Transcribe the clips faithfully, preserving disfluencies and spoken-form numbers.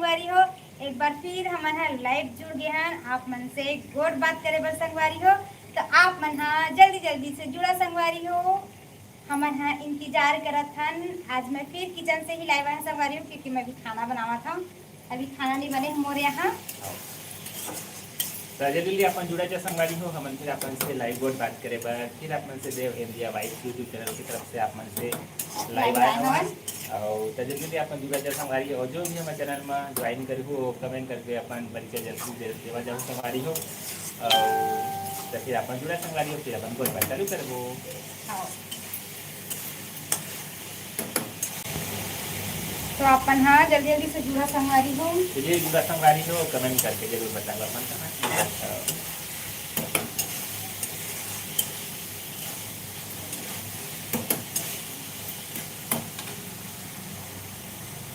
संगवारी हो, एक बार फिर हमन ह live जुड़ गे हन आप मन से गोठ बात करे बर संगवारी हो। तो आप मन ह जल्दी जल्दी से जुड़ा संगवारी हो। हमन ह इंतजार करत हन। आज मैं फिर kitchen से ही live आए हंव संगवारी हो, क्योंकि मैं भी खाना बनावत हंव। अभी खाना नहीं बने हे मोर यहाँ। त जल्दी जल्दी अपन जुड़ा जा संगवारी हो, हमन फिर अपन से live गोठ बात करे बर, फिर अपन से देव इंडिया वाइफ YouTube channel की तरफ से आप मन से live live आए आए हवन। हवन। अउ त जल्दी जल्दी अपन जुड़ा जा संगवारी हो, जो भी हमर channel में join करे हो, comment करके अपन परिचय जल्दी दे, देवा जाओ संगवारी हो। अउ त फिर अपन जुड़ा संगवारी हो, फिर अपन गोठ बात चालू करबो। हाँ। तो अपन ह जल्दी जल्दी से जुड़ा संगवारी हो। चलिए जुड़ा संगवारी हो, comment करके जरूर बताओ अपन कहाँ से जुड़ा हो।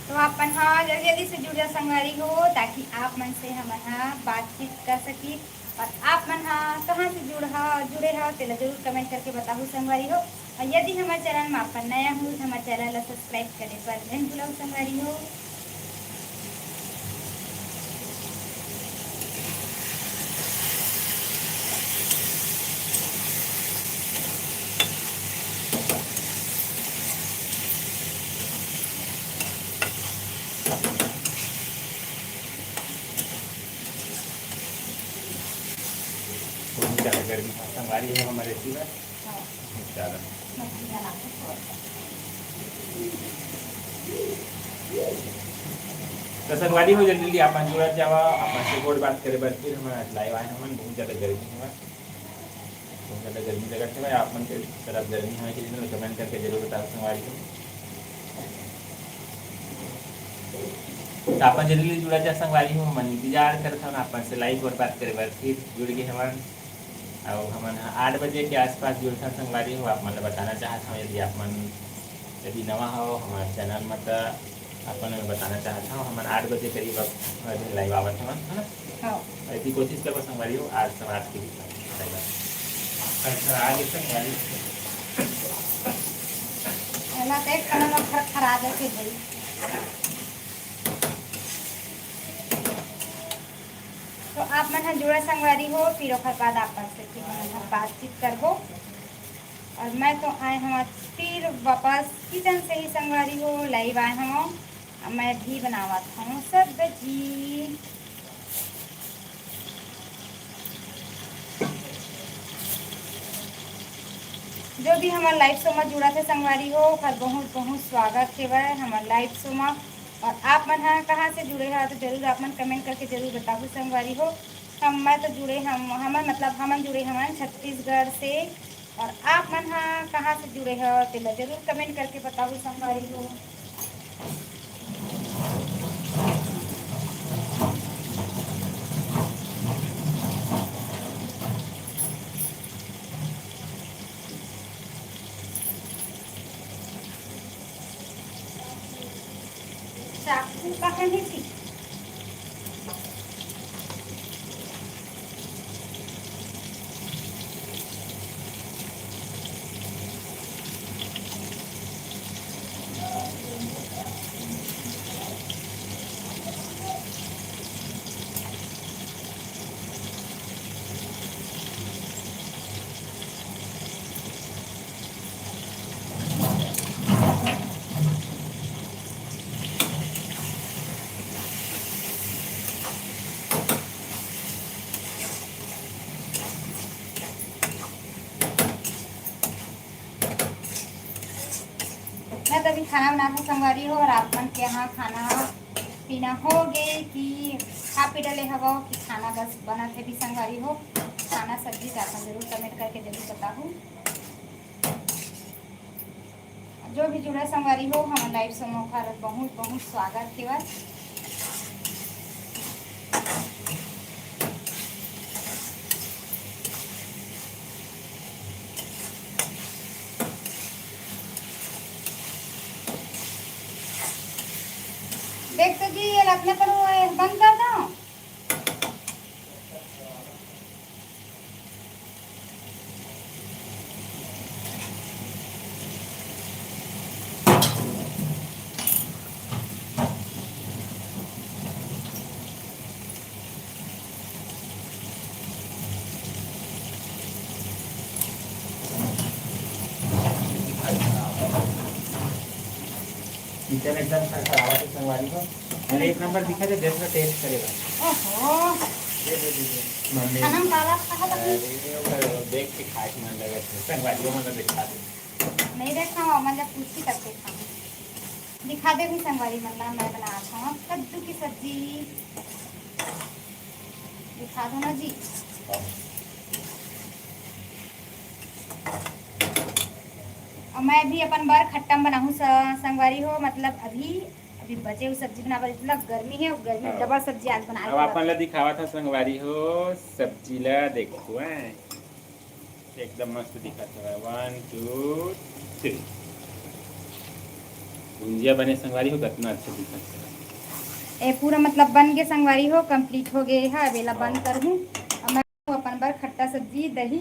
तो अपन ह जल्दी जल्दी से जुड़ जा संगवारी हो, ताकि आप मन से हमन ह बातचीत कर सकी। और आप मन ह कहाँ से जुड़ ह, जुड़े ह, तेला जरूर comment करके बताहू संगवारी हो। और यदि हमर channel में अपन नया हो, तो हमर channel ला subscribe करे बर झन भूलहू संगवारी हो। बहुत ज़्यादा गर्मी है, संगवारी हो हमर एती बर। हाँ। बहुत ज़्यादा। तो संगवारी हो, जल्दी जल्दी आप मन जुड़त जावा, आप मन से गोठ बात करे बर फिर हमन live आए हमन, बहुत ज़्यादा गर्मी है। बहुत ज़्यादा गर्मी लगत हवय। आप मन के तरफ गर्मी हवय कि नहीं, comment करके जरूर बताओ संगवारी हो। तो आप मन जल्दी जुड़ा जा संगवारी हो, हमन इंतजार करत हवन आप मन से live और बात करे बर। फिर जुड़ गे हवन, अउ हमन ह आठ बजे के आसपास जुड़थन संगवारी हो। आप मन ल बताना चाहत हव, यदि आप मन यदि नवा हव हमर channel म, त अपन ल बताना चाहत हव, हमन आठ बजे करीब अब live आवत हवन, है ना? हाँ। ऐसी कोशिश करबो संगवारी हो, आज समाज के भी खरखरा दे संगवारी। एला देख के ना खरखरा दे के भाई। तो आप मन ह जुड़ा संगवारी हो, फिर ओकर बाद आप मन से फिर हमन ह बातचीत करबो। और मैं तो आए हवं फिर वापस kitchen से ही संगवारी हो, live आए हवं। अब मैं भी बनावत हवं सब्जी। जो भी हमर live show म जुड़त हे संगवारी हो, ओकर बहुत बहुत स्वागत हेवय हमर live show म। और आप मन ह कहाँ से जुड़े हव, तो जरूर आप मन comment करके जरूर बताहू संगवारी हो। हम, मैं तो जुड़े हम, हमन मतलब हमन जुड़े हमन छत्तीसगढ़ से। और आप मन ह कहाँ से जुड़े हव, तेला जरूर comment करके बताहू संगवारी हो। चाकू कहाँ हे जी? मैं तो अभी खाना बनात हव संगवारी हो, और आप मन के यहाँ खाना पीना हो गे कि खा पी डले हवव कि खाना बस बनत हे भी संगवारी हो? खाना सब्जी का अपन जरूर comment करके जरूर बताहू। जो भी जुड़ा संगवारी हो, हमर live show म ओकर बहुत बहुत स्वागत हेवय। देख तो जी, ये अपने पर वो है, बंद कर दो। चल, एकदम खरखरावत हे संगवारी हो। अरे, एक नंबर दिखत हे, देख लो, टेस्ट करे बा। ओहो। दे, दे, दे, दे। मम्मी। खाना में काला खात हबे? अरे, ओकर देख के खाए के मन लगत हे। संगवारी हो, मतलब, दिखा दे। नहीं देखा हो, मतलब, पूछी तब देखा हो। दिखा दे भी संगवारी मन ला, मैं बनात हूँ कद्दू की सब्जी। दिखा दो ना जी। और मैं भी अपन बर खट्टा म बनाहूँ स-, संगवारी हो, मतलब अभी, अभी बचे हुए सब्जी बनावत, इतना गर्मी है, गर्मी हाँ। डबल सब्जी आज बना अब अपन ला दिखावत हूँ संगवारी हो, सब्जी ला देखो, हैं। एकदम मस्त दिखत हवय। One, two, three। भुंजिया बने संगवारी हो, कतना अच्छा दिखत हवय। ए पूरा मतलब बन के संगवारी हो, complete हो गए है। अब एला बंद करहूँ। अब मैं अपन बर खट्टा सब्जी, दही,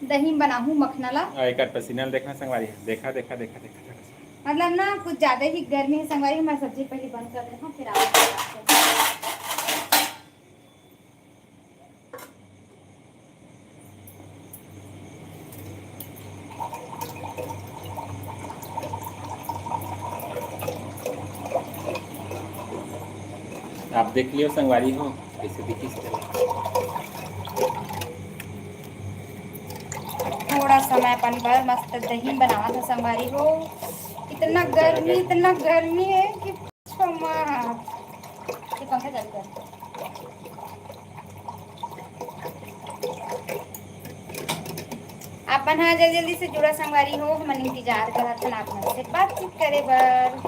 दही म बनाहूँ मखना ला। आ, एकर पसीना ल देखना संगवारी हो। देखा, देखा, देखा, देखा, देखा। मतलब ना, कुछ ज्यादा ही गर्मी है संगवारी हो, मैं सब्जी पहले बंद कर देता हूँ, फिर आप आप देख लियो संगवारी हो, कैसे दिखिस तेला। थोड़ा समय अपन बर मस्त दही बनावत हो संगवारी हो। इतना गर्मी, इतना गर्मी है कि छो माँ। ये पंखा चालू कर। आप मन हा जल्दी जल्दी से जुड़ा संगवारी हो, हमन इंतजार करत हन आप मन से बातचीत करे बर।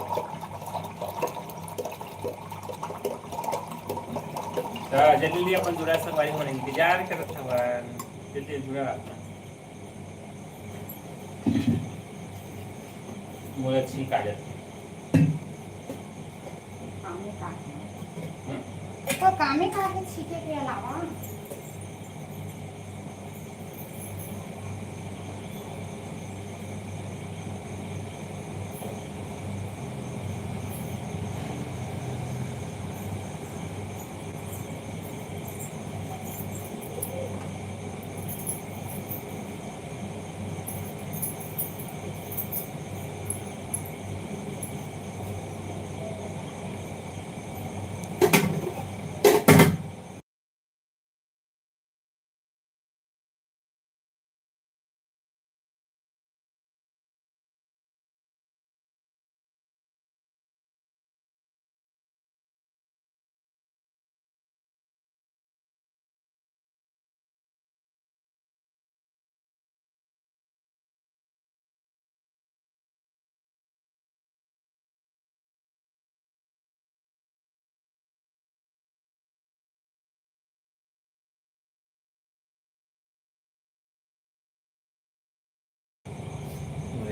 त जल्दी जल्दी अपन जुड़ा संगवारी हो, हमन इंतजार करत हवन। जल्दी जुड़ा आप मन। मोला छींक आ जाथे। कामे का हे? हम्म। तो कामे का हे छींके के अलावा?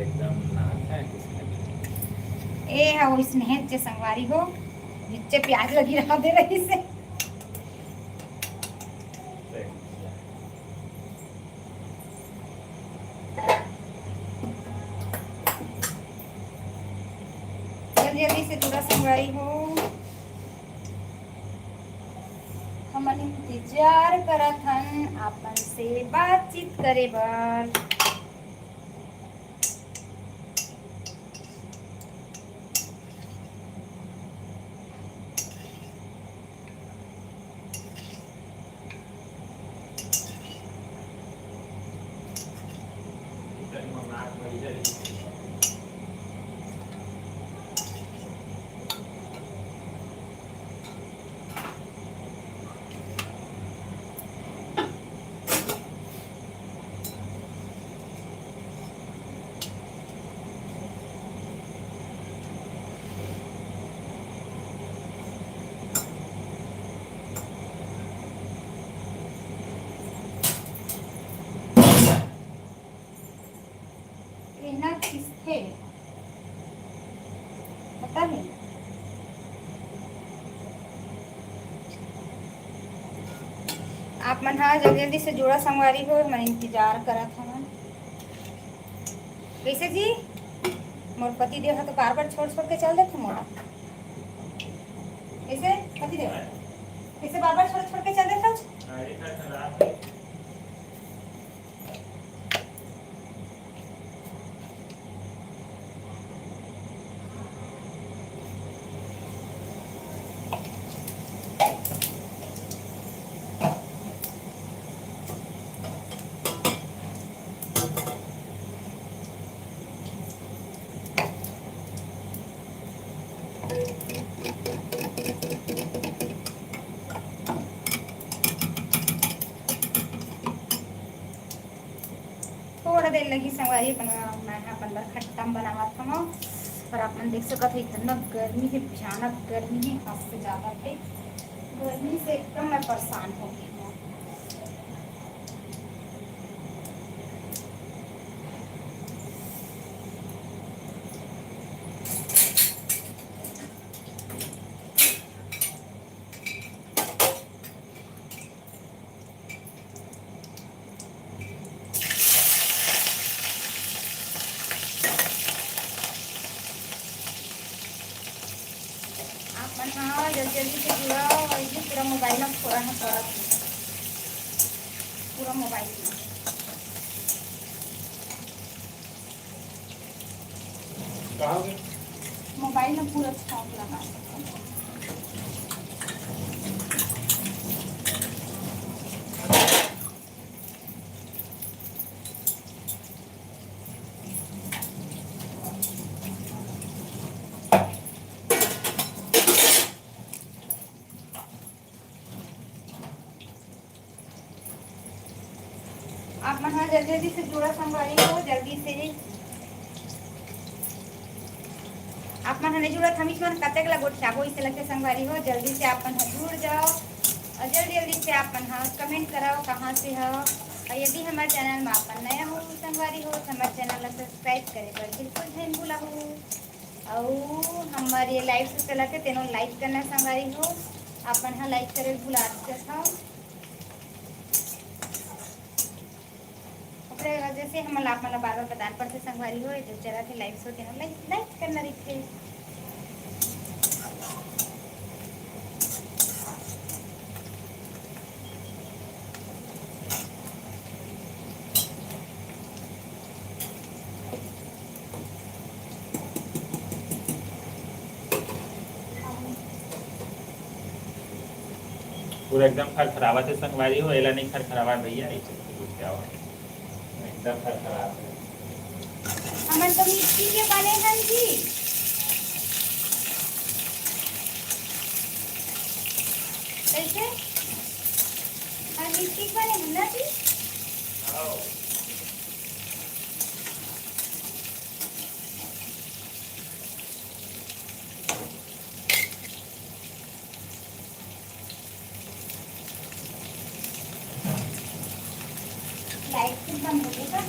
एकदम नाक है किसने भी। ए हा ओइसने हे जे संगवारी हो, नीचे प्याज लगी रहा दे रही से। जल्दी जल्दी से जुड़ा संगवारी हो, हमन इंतजार करत हन आप मन से बातचीत करे बर। एला किसथे पता नहीं। आप मन हा जल्दी जल्दी से जुड़ा संगवारी हो, मैं इंतजार करत हवन। कैसे जी? मोर पति देव हा तो बार बार छोड़ छोड़ के चल देथे मोला। कैसे पति देव? कैसे बार बार छोड़ छोड़ के चल देथे? अरे, खराब है। तेल लगी संगवारी, अपन मैं ह अपन बर खट्टा म बनावत हवं। पर आप मन देख सकत हो, इतना गर्मी हे, भयानक गर्मी हे, हद से ज्यादा हे। गर्मी से एकदम मैं परेशान हो गई हूँ। आप मन ह जल्दी जल्दी से जुड़व, अउ ये पूरा मोबाइल में फोड़ा है, फोड़ा है। पूरा मोबाइल में। कहाँ गए? मोबाइल में पूरा छाप लगा। आप मन ह जल्दी जल्दी से जुड़ा संगवारी हो, जल्दी से। आप मन ह नहीं जुड़त, हम मन कतेक ला गोठियाबो इसे लगथे संगवारी हो। जल्दी से आप मन ह जुड़ जाओ अउ जल्दी जल्दी से आप मन ह comment कराओ कहाँ से हो। अउ यदि हमारे channel में आप मन नया हो संगवारी हो, तो हमारे channel ला subscribe करे बर बिल्कुल झन भूलहू। अउ हमर ये live से चलत हे, तेनो like करना संगवारी हो, आप मन ह like करे भुला जाथव। ओकरे वजह से हमन ला आप मन ला बार-बार बताना पड़थे संगवारी हो, जो चलत हे live show, तेनो like, like करना रहिथे। पूरा एकदम खरखरावत हे संगवारी हो, एला नहीं खरखरावा भैया, ऐसे रुक जाओ, एकदम खरखरावत हे। हमन तो मिट्टी के बने हन जी। कैसे? हम मिट्टी के बने हन ना जी? लाइट फिर बंद हो गई का?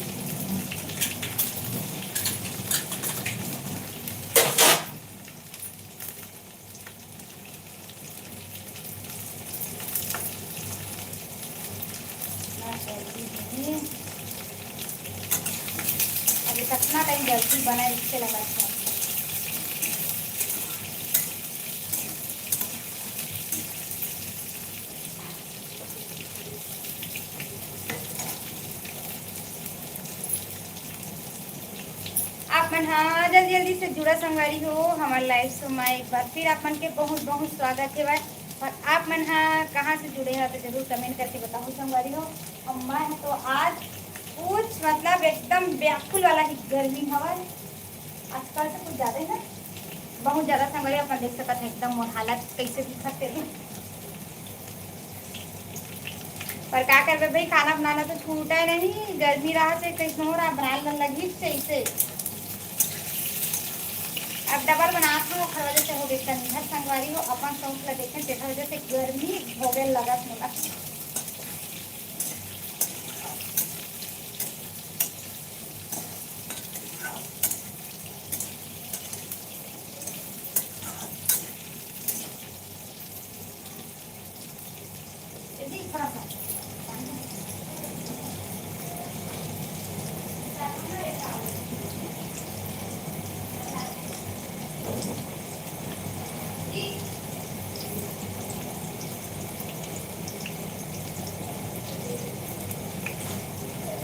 इतना जल्दी नहीं। अभी कितना टाइम जल्दी बना, इससे लगा था। आप मन हा जल्दी जल्दी से जुड़ा संगवारी हो हमारे live show में। एक बार फिर आप मन के बहुत बहुत स्वागत हे। और आप मन हा कहाँ से जुड़े हो तो जरूर comment करके बताओ संगवारी हो। और मैं तो आज कुछ मतलब एकदम व्याकुल वाला ही गर्मी हवा। आजकल से कुछ ज्यादा ही ना, बहुत ज्यादा संगवारी अपन देख सकत है एकदम मोर हालत कैसे दिखत है। पर का करबे भाई, खाना बनाना तो छूटा ही नहीं, गर्मी रहा से कैसे हो रहा, बनाए ला लगी से इसे। अब डबल बनात हो, ओखर वजह से हो गई ठंडा संगवारी हो, अपन शौक ला देखे, तेखर वजह से गर्मी होवे लगत मोला।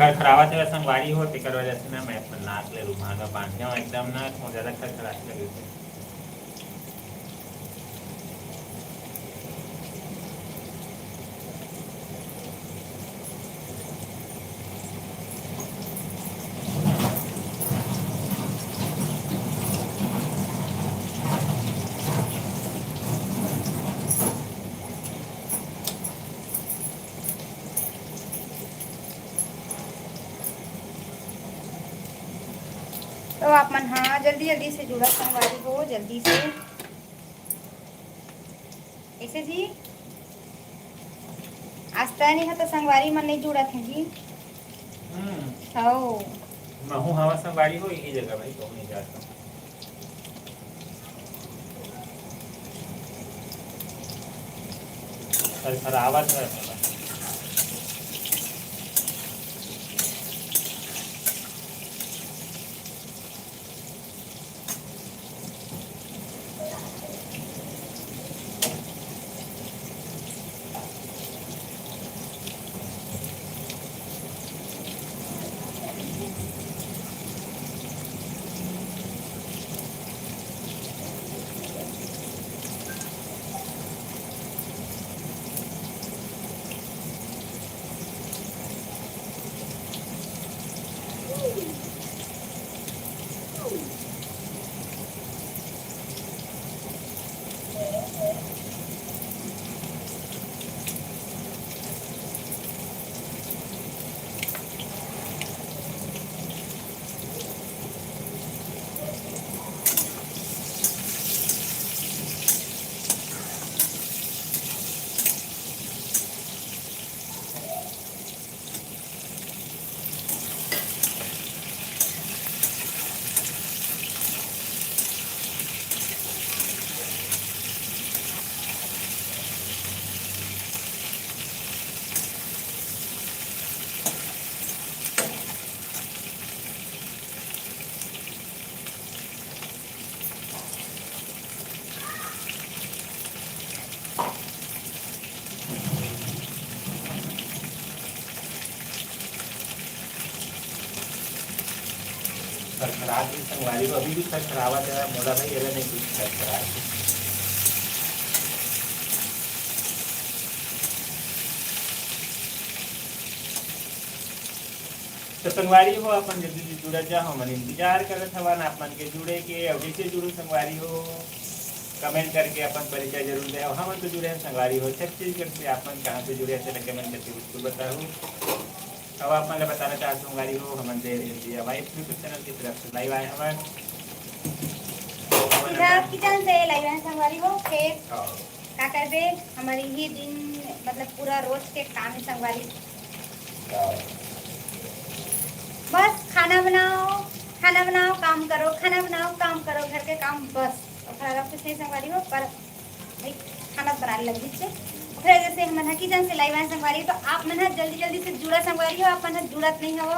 खरखरावत हे संगवारी हो, तेकर वजह से ना मैं अपन नाक ले रुमाल में बांधे हूँ, एकदम ना बहुत ज्यादा खरखरात लगे। तो आप मन हा जल्दी जल्दी से जुड़ा संगवारी हो, जल्दी से। कैसे जी? आज तय नहीं है तो संगवारी मन नहीं जुड़त है जी। हम्म। हो। महू हवा संगवारी हो, यही जगह भाई, कहूँ नहीं जाता। खरखरावत है। खरखरात ही संगवारी हो, अभी भी खरखरावत है, मोला भाई, एला नहीं कुछ खरखरात। तो संगवारी हो, अपन जल्दी से जुड़त जा, हमन इंतजार करत हवन आप मन के जुड़े के। अउ जैसे जुड़ू संगवारी हो, कमेंट करके अपन परिचय जरूर दे। हमन तो जुड़े हैं संगवारी हो छत्तीसगढ़ से, आप मन कहाँ से जुड़े हैं, तेला कमेंट करके बिल्कुल बताओ। अब आप मन ला बताना चाहत संगवारी हो, हमन दे इंडिया वाइफ यूट्यूब चैनल की तरफ से लाइव आए हवन। सीधा किचन से लाइव आए संगवारी हो, फिर हाँ। का करबे, हमर इही दिन, मतलब, पूरा रोज के काम है संगवारी। बस खाना बनाओ, खाना बनाओ, काम करो, खाना बनाओ, काम करो, घर के काम, बस। ओकरा अलावा कुछ नहीं संगवारी हो, पर भाई, खाना बनाए लगी से। ओकरे वजह से हमन ह किचन से लाइव आए संगवारी, तो आप मन ह जल्दी जल्दी से जुड़ा संगवारी हो, आप मन ह जुड़त नहीं हो,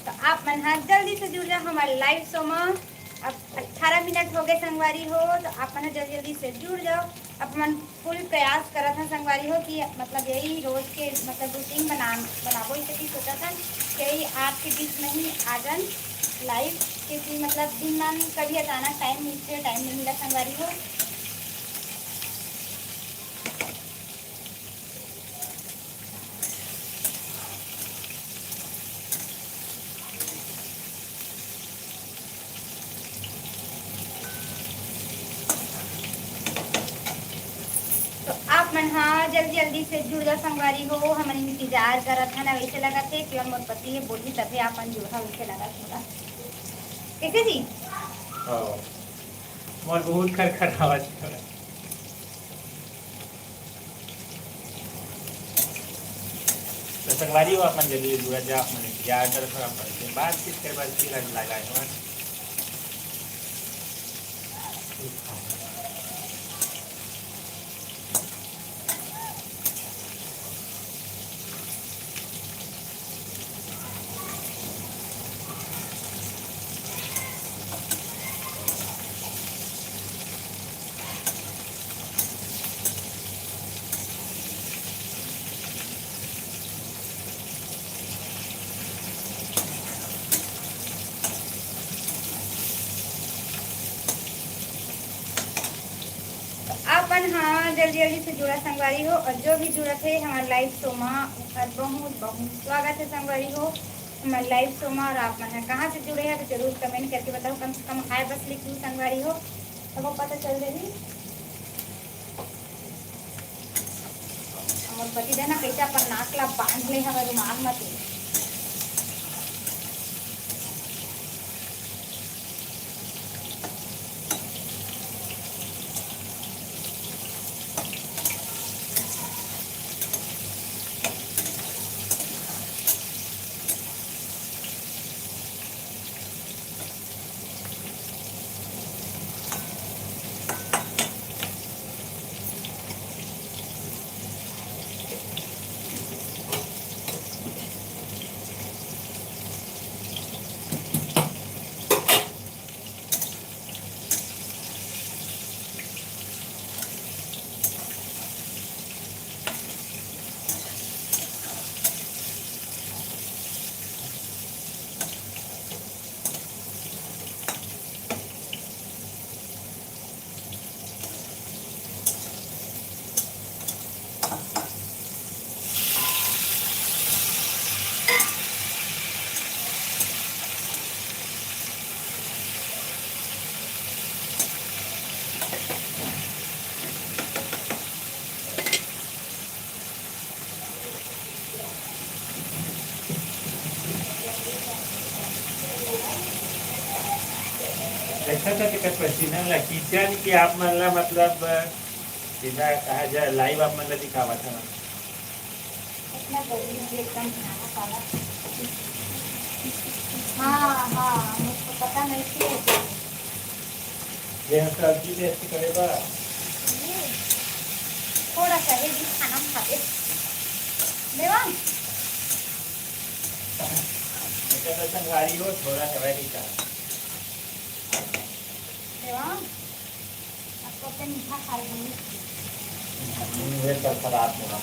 तो आप मन ह जल्दी से जुड़ जाओ हमारे लाइव शो में। अब अठारह मिनट हो गए संगवारी हो, तो आप मन जल्दी जल्दी से जुड़ जाओ। अब हमन फुल प्रयास करत हन संगवारी हो कि मतलब यही रोज के मतलब रूटीन बना बनाबो, इसे भी सोचत हन कि यही आपके बीच में ही आ जान लाइव, क्योंकि मतलब दिन में कभी अचानक टाइम मिलते टाइम नहीं मिला संगवारी हो। तो आप मन हा जल्दी जल्दी से जुड़ जा संगवारी हो, हमन इंतजार करत हन। वैसे लगत है कि मोर पति हे बोलही तभे आप मन जुड़हा, वैसे लगत मोला। कैसे जी? हाँ, मोर बहुत खरखर आवाज। तो संगवारी हो, अपन जल्दी जुड़ा जा, अपन इंतजार करत हन, अपन से बातचीत करे बर फिर आज लाइव आए हवन। तो आप मन हा जल्दी जल्दी से जुड़ा संगवारी हो, और जो भी जुड़त हे हमारे लाइव शो मा, ओकर बहुत बहुत स्वागत है संगवारी हो हमारे लाइव शो मा। और आप मन हा कहाँ से जुड़े हैं तो जरूर कमेंट करके बताओ, कम से कम हाय बस लिख दू संगवारी हो, तब वो पता चल जाही। हमर पति देना कैसे अपन नाक ला बांध ले हवे रुमाल म ते। अच्छा, अच्छा, तेकर पसीना ला किचन के आप मन ला, मतलब, सीधा कहा जाए, लाइव आप मन ला दिखावत हन। इतना गर्मी में एकदम खाना खाना। हाँ, हाँ, मुझको पता नहीं थी। ये हम सब्जी टेस्ट करे बा। ये थोड़ा सा ये भी खाना खा दे। देवा? एकर तो संगवारी हो, थोड़ा सा वही का। देवा? अब तो अपन मीठा खा लेंगे। हम्म, ये तो खराब होगा।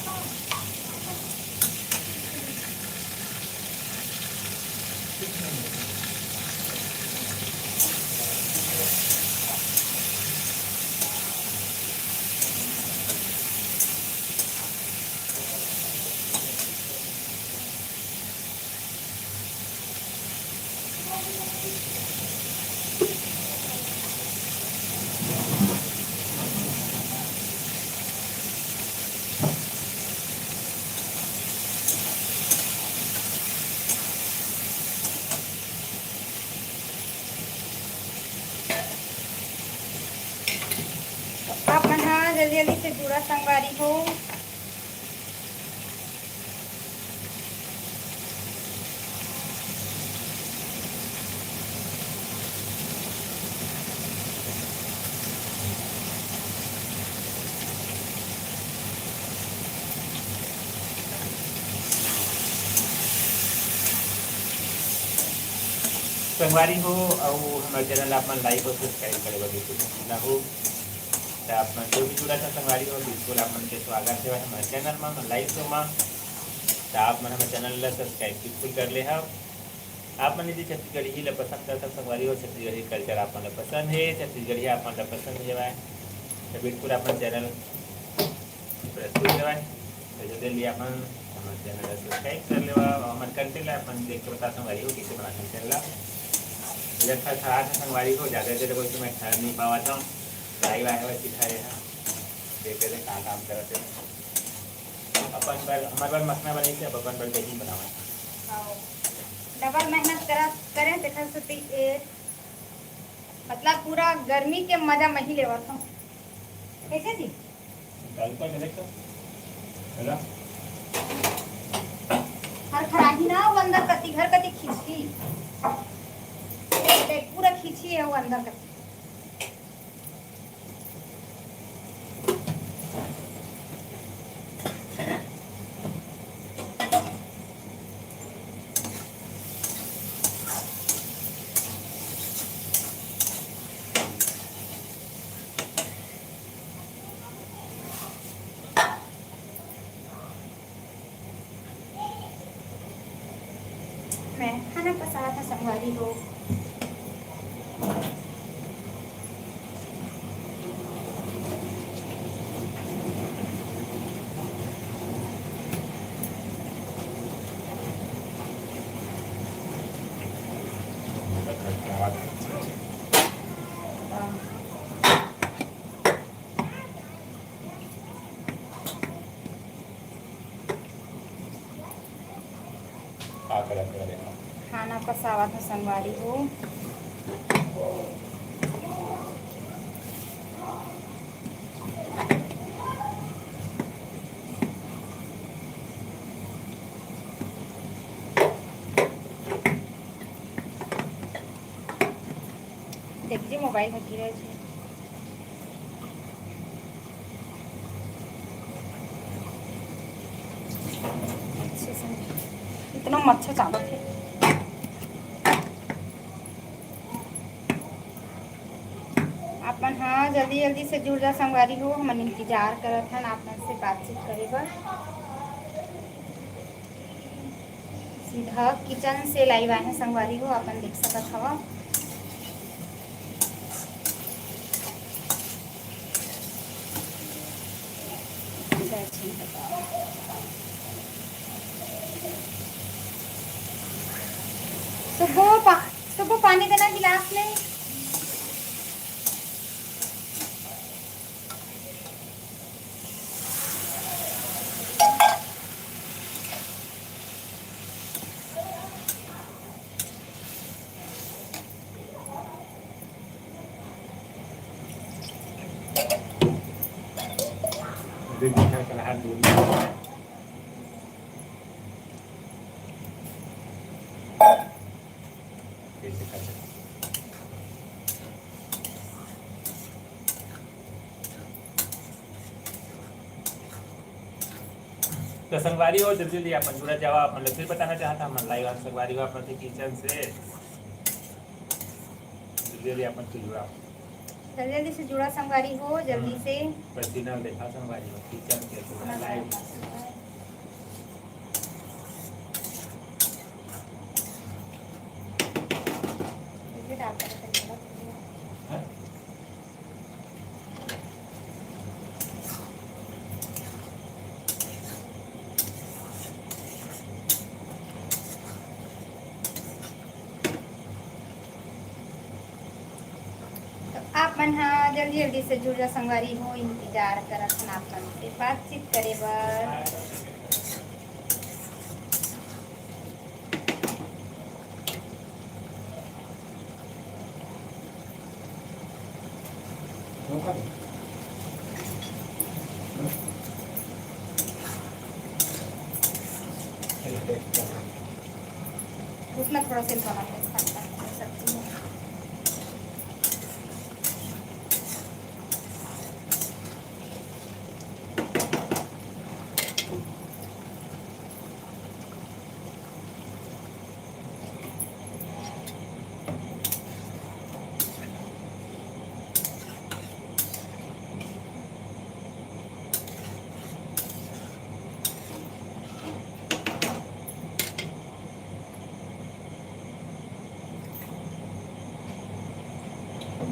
आप मन हा जल्दी जल्दी से जुड़ा संगवारी हो। संगवारी हो, अउ हमर चैनल आप मन लाइक अउ सब्सक्राइब करे बर बिल्कुल मत भूलना हो। त आप मन जो भी जुड़ा था संगवारी हो, बिल्कुल आप मन के स्वागत हे हमर चैनल मा, हमर लाइव शो मा। त आप मन हमर चैनल ला सब्सक्राइब बिल्कुल कर ले हव। आप मन यदि छत्तीसगढ़ी ला पसंद करथव संगवारी हो, छत्तीसगढ़ी कल्चर आप मन ला पसंद हे, छत्तीसगढ़ी आप मन ला पसंद हेवय, त बिल्कुल अपन चैनल प्रस्तुत हेवय। त जल्दी जल्दी आप मन हमर चैनल ला सब्सक्राइब कर लेवा अउ हमर कंटेंट ला आप मन देख के बता संगवारी हो, कइसे बनाथन चैनल ला। इधर खा खा संगवारी हो, जादा देर कोई मैं ठहर नहीं पावत हूँ। लाइव आए हुए सिखाए हैं, देख के का काम करत हे। अपन बर, हमर बर मखना बनई से, अब अपन बर दही बनावत हन। डबल मेहनत करा, करें, तेखर सेती ए, मतलब, पूरा गर्मी के मजा मही लेवत हूँ। कैसे जी? डाल पर मिले तो, है ना? हर खराही ना, वो अंदर कती, घर कती खींची। देख, देख, पूरा खींची है वो अंदर कती। मैं खाना पसात हंव संगवारी हो। खाना पसावत हंव संगवारी हो। देख जी, मोबाइल में गिरे जी। अच्छे से इतना मच्छर चावत हे। आप मन, हाँ, जल्दी जल्दी से जुड़ जा संगवारी हो, हमन इंतजार करत हन आप मन से बातचीत करे बर। सीधा किचन से लाइव आए हैं संगवारी हो, अपन देख सकत हवा। सुबह पा-, सुबह पानी देना गिलास में। दू मीठा कलहा दूध। कैसे कर सकते? तो संगवारी हो, जल्दी जल्दी अपन जुड़ा जावा। अपन लोग फिर बताना चाहता, हमन लाइव आन संगवारी हो अपन के किचन से। जल्दी जल्दी अपन से जुड़ा। जल्दी जल्दी से जुड़ा संगवारी हो, जल्दी से। पसीना देखा संगवारी हो, किचन के पूरा लाइव। हाँ? तो आप मन ह जल्दी जल्दी से जुड़ जा संगवारी हो, इंतजार करत हन आप मन से बातचीत करे बर। उसमें थोड़ा सा बना के सब्जी में।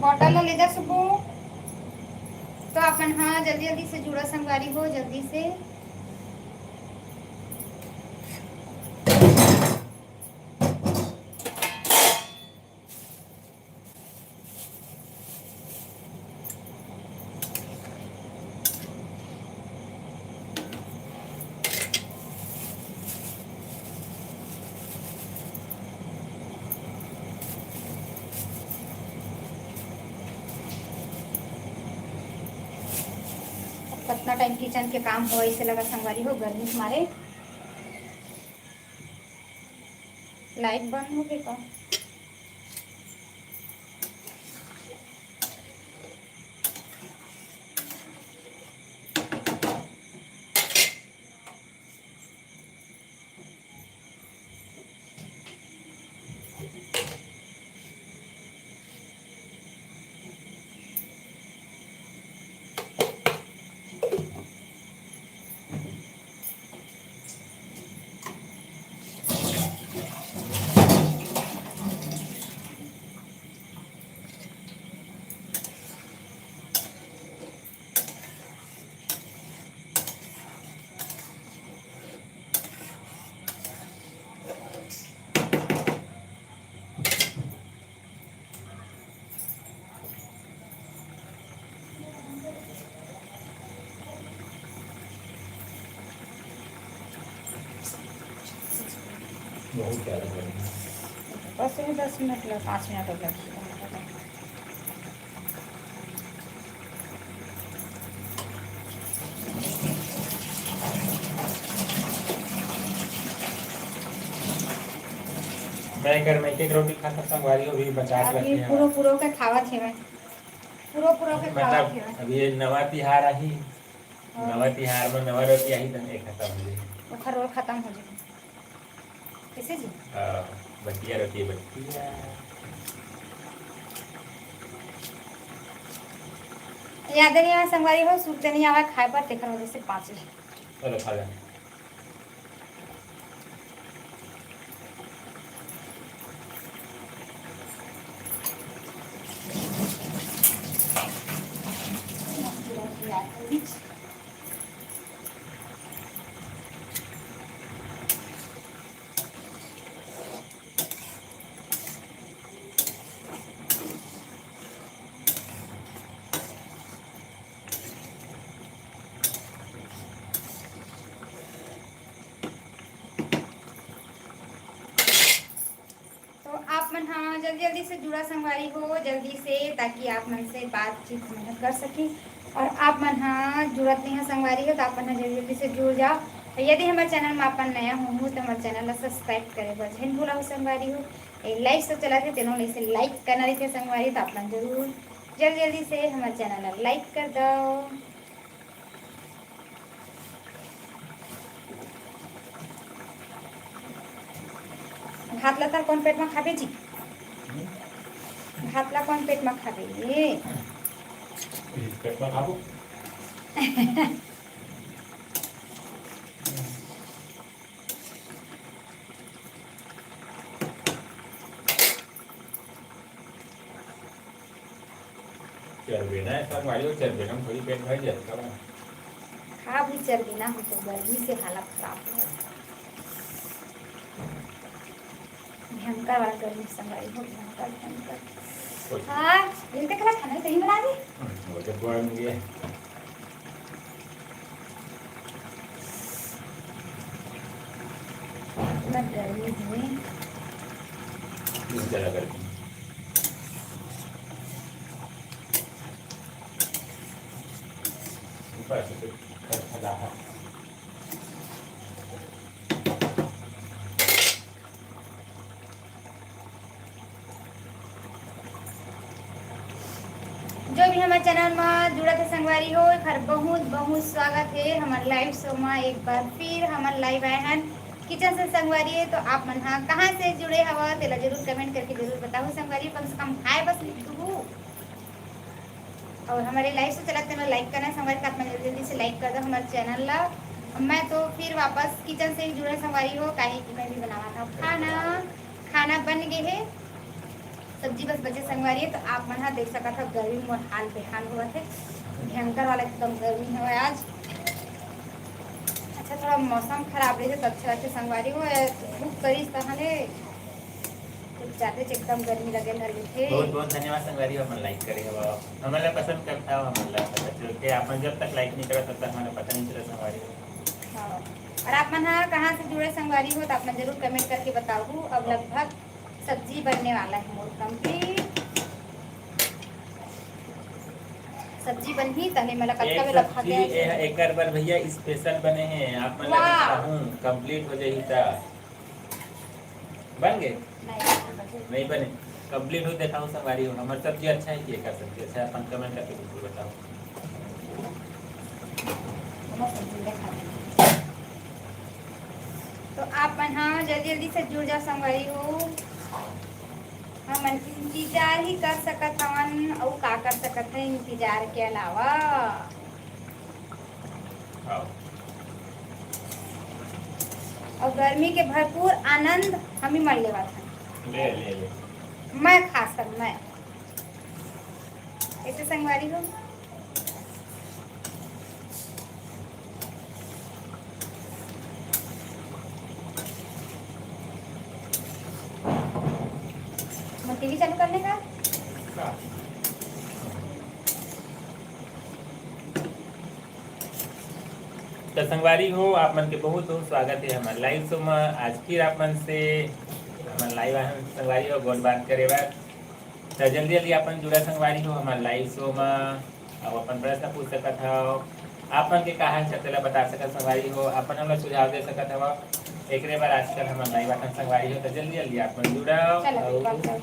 बॉटल ला ले जा सुबू। तो अपन, हाँ, जल्दी जल्दी से जुड़ा संगवारी हो, जल्दी से। कतना टाइम किचन के काम होइसे लगा संगवारी हो, गर्मी के मारे। लाइट बंद हो गई का? बहुत ज़्यादा गर्मी। बस ये दस मिनट लग, पाँच मिनट हो गया। मैं कर, मैं एक रोटी खाता संगवारी हो, भी बचा के अभी रखे हैं। पूरा पूरा के खावत हे मैं। पूरा पूरा के खावत मतलब हे मैं। अभी ये नवा तिहार आही, हाँ। नवा तिहार में नवा रोटी आही, त एक खत्म हो जाई। ओखर रोल खत्म हो जाई। कैसे जी? हाँ, बतिया रोटी, बतिया। याद नहीं आवा संगवारी हो, सूत नहीं आवा खाए पर, तेकर वजह से पाँच बजे। चलो, खा ले। तो आप मन हाँ जल्दी जल्दी से जुड़ा संगवारी हो, जल्दी से, ताकि आप मन से बातचीत हम कर सकी। और आप मन ह जुड़त नहीं हो संगवारी हो, तो आप मन ह जल्दी जल्दी से जुड़ जाओ। और यदि हमर चैनल में आप मन नया हो, हो तो हमर चैनल ला सब्सक्राइब करे बर झन भूलव संगवारी हो। ये लाइव शो चलत हे, तेनो ला इसे लाइक करना रहिथे संगवारी, तो आप मन जरूर जल्दी जल्दी से हमर चैनल ला लाइक कर दो। भात ला त कोन पेट मा खाबे जी? भात ला कोन पेट मा खाबे? पेट मा खाबो। चरबे ना, ऐसा मारियो चरबे ना, थोड़ी पेट भर जाए, तब ना। खा भी चरबे ना, हम तो गर्मी से हालत खराब हो गया। भयंकर वाला गर्मी संगवारी हो, भयंकर, भयंकर। हाँ, इनके कला खाना ही कहीं बना दे। हम्म, वो तो गर्मी है। इतना गर्मी है। बहुत ज्यादा गर्मी। ऊपर से खदखदा है। जो भी हमर चैनल म जुड़त हे संगवारी हो, एखर बहुत बहुत स्वागत हे हमर लाइव शो म। एक बार फिर हमन लाइव आए हन किचन से संगवारी हो, तो आप मन ह कहाँ से जुड़े हव, तेला जरूर कमेंट करके जरूर बताहू संगवारी हो। कम से कम हाय बस लिख दूहू। और हमर लाइव शो चलत हे, लाइक करना संगवारी हो, आप मन जल्दी जल्दी से लाइक कर दो हमर चैनल ला। मैं तो फिर वापस किचन से ही जुड़े संगवारी हो, काहे कि मैं भी बनावत हव खाना। खाना बन गे हे, सब्जी बस बचे संगवारी हो। तो आप मन ह देख सकत हव, गर्मी मोर हाल बेहाल होवत हे, भयंकर वाला एकदम गर्मी हवय आज। अच्छा, थोड़ा मौसम खराब रहिथे तो अच्छा लगथे संगवारी हो, धूप करिस तहां ले कुछ ज्यादा एकदम गर्मी लगे ल रहिथे। बहुत बहुत धन्यवाद संगवारी हो, हमन लाइक करे हव, हमन ला पसंद करत हव, हमन ला पता चलथे, आप मन जब तक लाइक नहीं करत तब तक हमन ला पता नहीं चलत संगवारी हो। हाँ। और आप मन ह कहाँ से जुड़े संगवारी हो, तो आप मन जरूर कमेंट करके बताहू। अब लगभग सब्जी बनने वाला है मोर कंप्लीट। सब्जी बनही तले मला कतका एक बेला सब्जी भागे ए-, एकर बर भैया स्पेशल बने हे, आप मन ला वाह। दिखाहूं, कंप्लीट हो जाही त। बन गे? नहीं, नहीं बने। नहीं बने। कंप्लीट हो देखाहूं संगवारी हो, हमर सब्जी अच्छा है कि एकर सब्जी अच्छा है, अपन कमेंट करके बिल्कुल बताओ। तो आप मन ह जल्दी जल्दी से जुड़ जाओ संगवारी हो, हमन इंतजार ही कर सकत हवन, अउ का कर सकत हन इंतजार के अलावा। हाँ। अउ गर्मी के भरपूर आनंद हम ही मन लेवत हन। ले, ले, ले। मैं खासकर मैं। ऐसे संगवारी हो। मैं टीवी चालू करने का। तो संगवारी हो, आप मन के बहुत बहुत स्वागत है हमर लाइव शो में। आज फिर आप मन से हमन लाइव आए हन संगवारी हो, गोठ बात करे बर। तो जल्दी जल्दी अपन जुड़ा संगवारी हो हमर लाइव शो में, अउ अपन प्रश्न पूछ सकत हव। आप मन के का हाल चाल तेला बता सकत संगवारी हो, अपन हमला सुझाव दे सकत हव। एकरे बर आजकल हमन लाइव आथन संगवारी हो, तो जल्दी जल्दी आप मन जुड़व। चलो, अउ बात करो।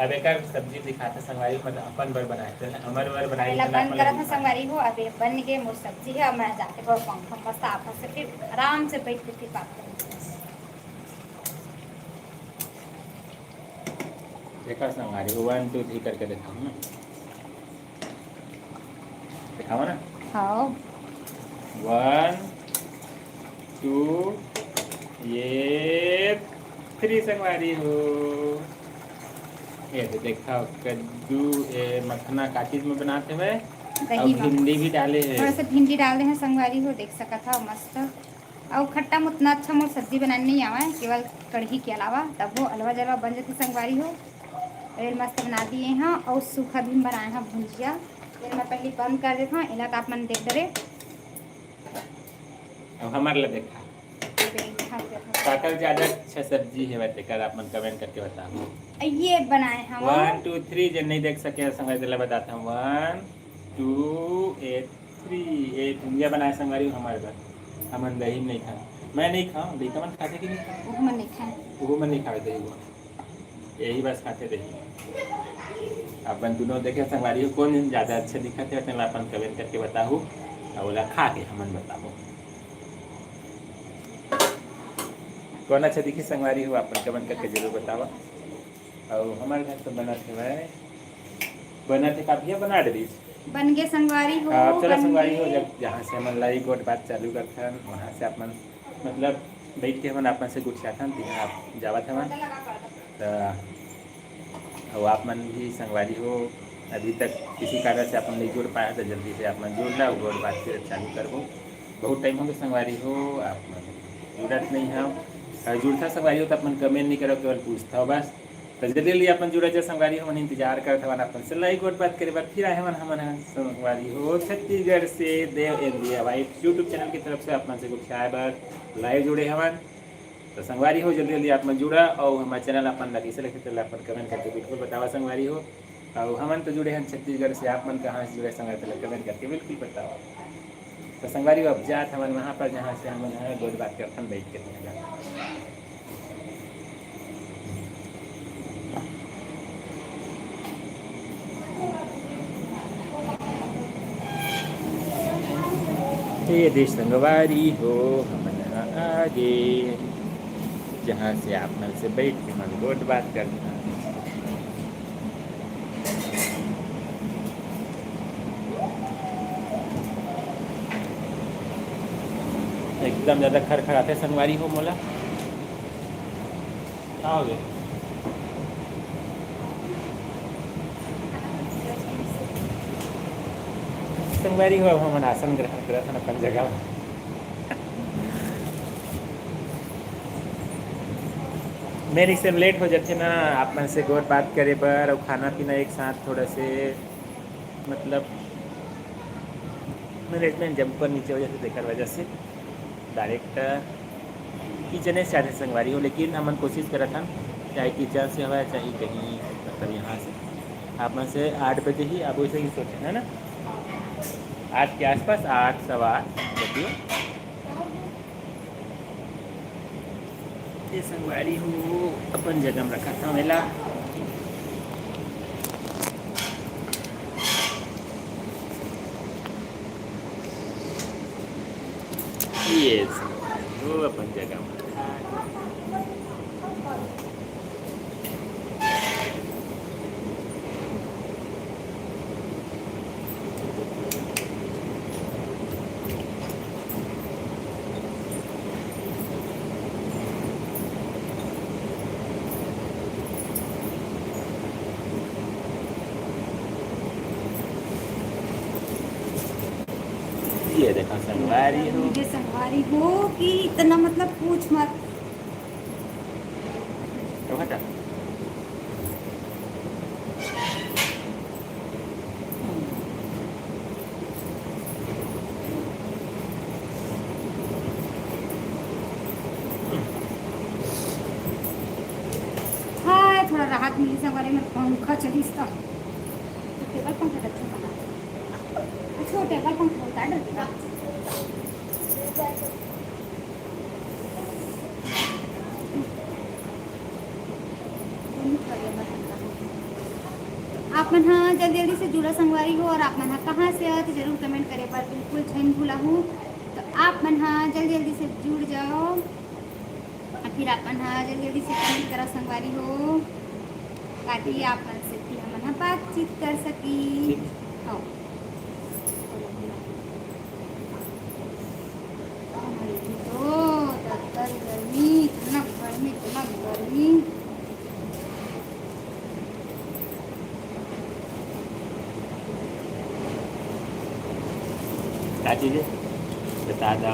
अब एकर सब्जी दिखाते संगवारी, मतलब अपन बर बनाए थे, हमर बर बनाए पहला थे, बंद अपन करत बर हन संगवारी हो। अब ये बन गए मोर सब्जी है, अब मैं जाके थोड़ा पंखा में साफ से फिर आराम से बैठ के फिर बात करूँगी। देखा संगवारी हो, वन टू थ्री करके दिखाऊँ ना, दिखावा ना। हाँ। वन टू, ये थ्री संगवारी हो। ये तो देखा कद्दू, ए, मखना का चीज में बनाते हुए, दही और में। भिंडी भी डाले हैं। थोड़ा सा भिंडी डाल दे हैं संगवारी हो, देख सकत हव मस्त। अउ खट्टा में उतना अच्छा मोर सब्जी बनाने नहीं आवा है, केवल कढ़ी के अलावा, तब वो अलवा जलवा बन जाती संगवारी हो। रेल मस्त बना दिए हैं और सूखा भी बनाए हैं भुंजिया। ये मैं पहले बंद कर देता हूँ, इला तो आप मन देख डरे। अब हमारे ला देखा। देखा, देखा। काकर ज्यादा अच्छा सब्जी है, तेकर आप मन कमेंट करके बताओ। ये बनाए हम। वन टू थ्री, जे नहीं देख सके, संगवारी ला बताता हूँ। वन टू, ए थ्री, ए भुंजिया बनाए संगवारी हो हमर बर। हमन दही नहीं खान, मैं नहीं खाऊँ, लइका मन खाथे कि नहीं खाथे? वो मन नहीं खाए। वो मन नहीं खावे दही वो। यही बस खाथे दही। अपन दोनों देखे संगवारी हो, कौन ज़्यादा अच्छा दिखत हे, तेला अपन कमेंट करके बताहू, और ओला खा के हमन बताबो। कौन अच्छा दिखी संगवारी हो, अपन कमेंट करके जरूर बतावा। और हमारे घर तो बनत हे भाई, बनत हे का भैया, बना डरिस। बन गे संगवारी हो, हाँ, चलो बन संगवारी हो, गे। जब जहाँ से हमन लाइव गोठ बात चालू करथन, वहाँ से अपन मतलब बैठ के हमन अपन से गुठियाथन, तिहाँ आप जावत हवन। त अउ आप मन भी संगवारी हो, अभी तक किसी कारण से अपन नहीं जुड़ पाया, तो जल्दी से आप मन जुड़ ला, गोठ बात फिर चालू करबो। बहुत टाइम हो गया संगवारी हो, आप मन जुड़त नहीं हो। अउ जुड़ता संगवारी हो तो अपन कमेंट नहीं करो, केवल पूछता हो बस। तो जल्दी जल्दी अपन जुड़ा जा संगवारी हो, हमन इंतजार करत हवन अपन से लाइव गोठ बात करे बर। फिर आए हवन हमन ह संगवारी हो छत्तीसगढ़ से देव इंडिया वाइफ YouTube चैनल की तरफ से अपन से गुठियाए बर लाइव जुड़े हवन। तो संगवारी हो, जल्दी जल्दी आप मन जुड़ा और हमारे चैनल अपन ला कैसे लगे, तेला अपन कमेंट करके बिल्कुल बतावा संगवारी हो। और हमन तो जुड़े हैं छत्तीसगढ़ से, आप मन कहाँ से जुड़े संगवारी, तेला कमेंट करके बिल्कुल बतावा। तो संगवारी हो, अब जात हमन वहाँ पर, जहाँ से हमन ह गोठ बात करथन बैठ के। ये दे संगवारी हो, हमन ह आगे, जहाँ से आप मन से बैठ के हमन गोठ बात करथन। एकदम ज़्यादा खरखराथे संगवारी हो मोला। का हो गे? संगवारी हो, अब हमन आसन ग्रहण करत हन अपन जगह। मेरी से लेट हो जाथे ना, आप मन से गोठ बात करे बर और खाना पीना एक साथ थोड़ा से, मतलब, मैनेजमेंट जब ऊपर नीचे हो जाथे, तेकर वजह से डायरेक्ट किचने से आथे संगवारी हो। लेकिन हमन कोशिश करत हन, चाहे किचन से होय, चाहे कहीं, मतलब, यहाँ से। आप मन से आठ बजे ही, आप वैसे ही सोचे, है ना, आठ के आसपास, आठ, सवा आठ बजे। ये संगवारी हो, अपन जगह में रखत हंव एला। ये संगवारी हो, अपन जगह में। ये देखा संगवारी हो। मुझे संगवारी हो कि इतना, मतलब, पूछ मत। तो हटा। हाय, थोड़ा राहत मिली संगवारी में, पंखा चलिस त। तो टेबल पंखा रखो ना। छोटे टेबल पंखा होता है, डर के। आप मन ह जल्दी जल्दी से जुड़ा संगवारी हो, और आप मन ह कहाँ से हो तो जरूर कमेंट करे बर बिल्कुल झन भूलाहू। तो आप मन ह जल्दी जल्दी से जुड़ जाओ, और फिर आप मन ह जल्दी जल्दी से कमेंट करा संगवारी हो, ताकि आप मन से भी हमन ह बातचीत कर सकी। ठीक। हाँ। तो दफ्तर गर्मी, इतना गर्मी, इतना गर्मी। का चीज है? बता दो।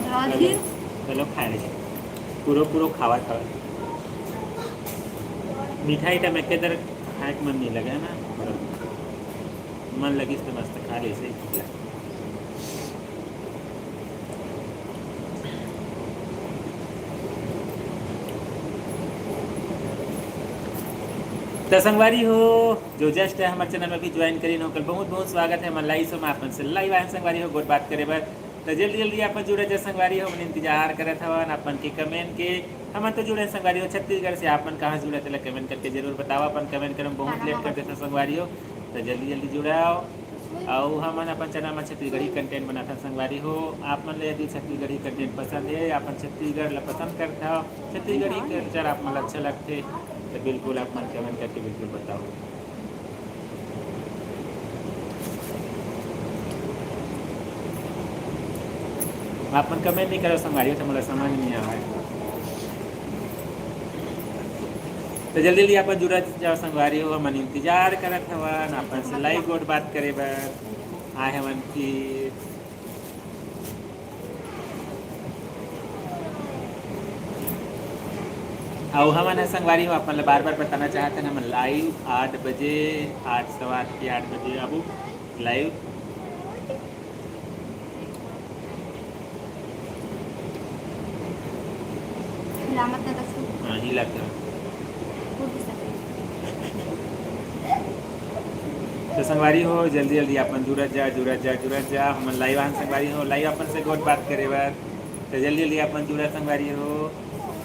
राजगीर। चलो, चलो खाए ले। पूरो, पूरो खावा, खावा। मिठाई तो मैं के दर खाए के मन नहीं लगे ना, पर मन लगिस तो मस्त खा ले से। त संगवारी हो, जो just है हमर चैनल में भी ज्वाइन करिन हो, ओकर बहुत बहुत स्वागत है। हमर लाइव शो में आपन से लाइव आए संगवारी हो, गोठ बात करे बर। त जल्दी जल्दी आपन जुड़ा जा संगवारी हो, हमन इंतजार करत हवन आपन के कमेंट के। हमन तो जुड़े संगवारी हो छत्तीसगढ़ से, आपन कहाँ से जुड़ा तेला कमेंट करके जरूर बताओ। आपन कमेंट करे में बहुत लेट कर देता संगवारी हो, त जल्दी जल्दी जुड़ाओ। अउ हमन अपन चैनल में छत्तीसगढ़ी कंटेंट बनाथन संगवारी हो। आप मन ले यदि छत्तीसगढ़ी कंटेंट पसंद हे, अपन छत्तीसगढ़ ला पसंद करथव, छत्तीसगढ़ी कल्चर आप मन ला अच्छा लगथे, तो बिल्कुल आप मन कमेंट करके बिल्कुल बताओ। आप मन कमेंट नहीं करो संगवारी हो, तो मोला समझ नहीं आवे। तो जल्दी जल्दी अपन जुड़ा जाओ संगवारी हो, हमन इंतजार करत हवन अपन से लाइव गोठ बात करे बर आए हवन फिर। अउ हमन ह संगवारी हो अपन ला बार बार बताना चाहत हन, हमन लाइव आठ बजे, आठ, सवा आठ के आठ बजे आबू लाइव। हिला मत ना दस को। हाँ, हिला के। उठ भी सकते। तो संगवारी हो, जल्दी जल्दी अपन जुड़त जा, जुड़त जा, जुड़त जा। हमन लाइव आन संगवारी हो, लाइव अपन से गोठ बात करे बर। तो जल्दी जल्दी अपन जुड़ा संगवारी हो,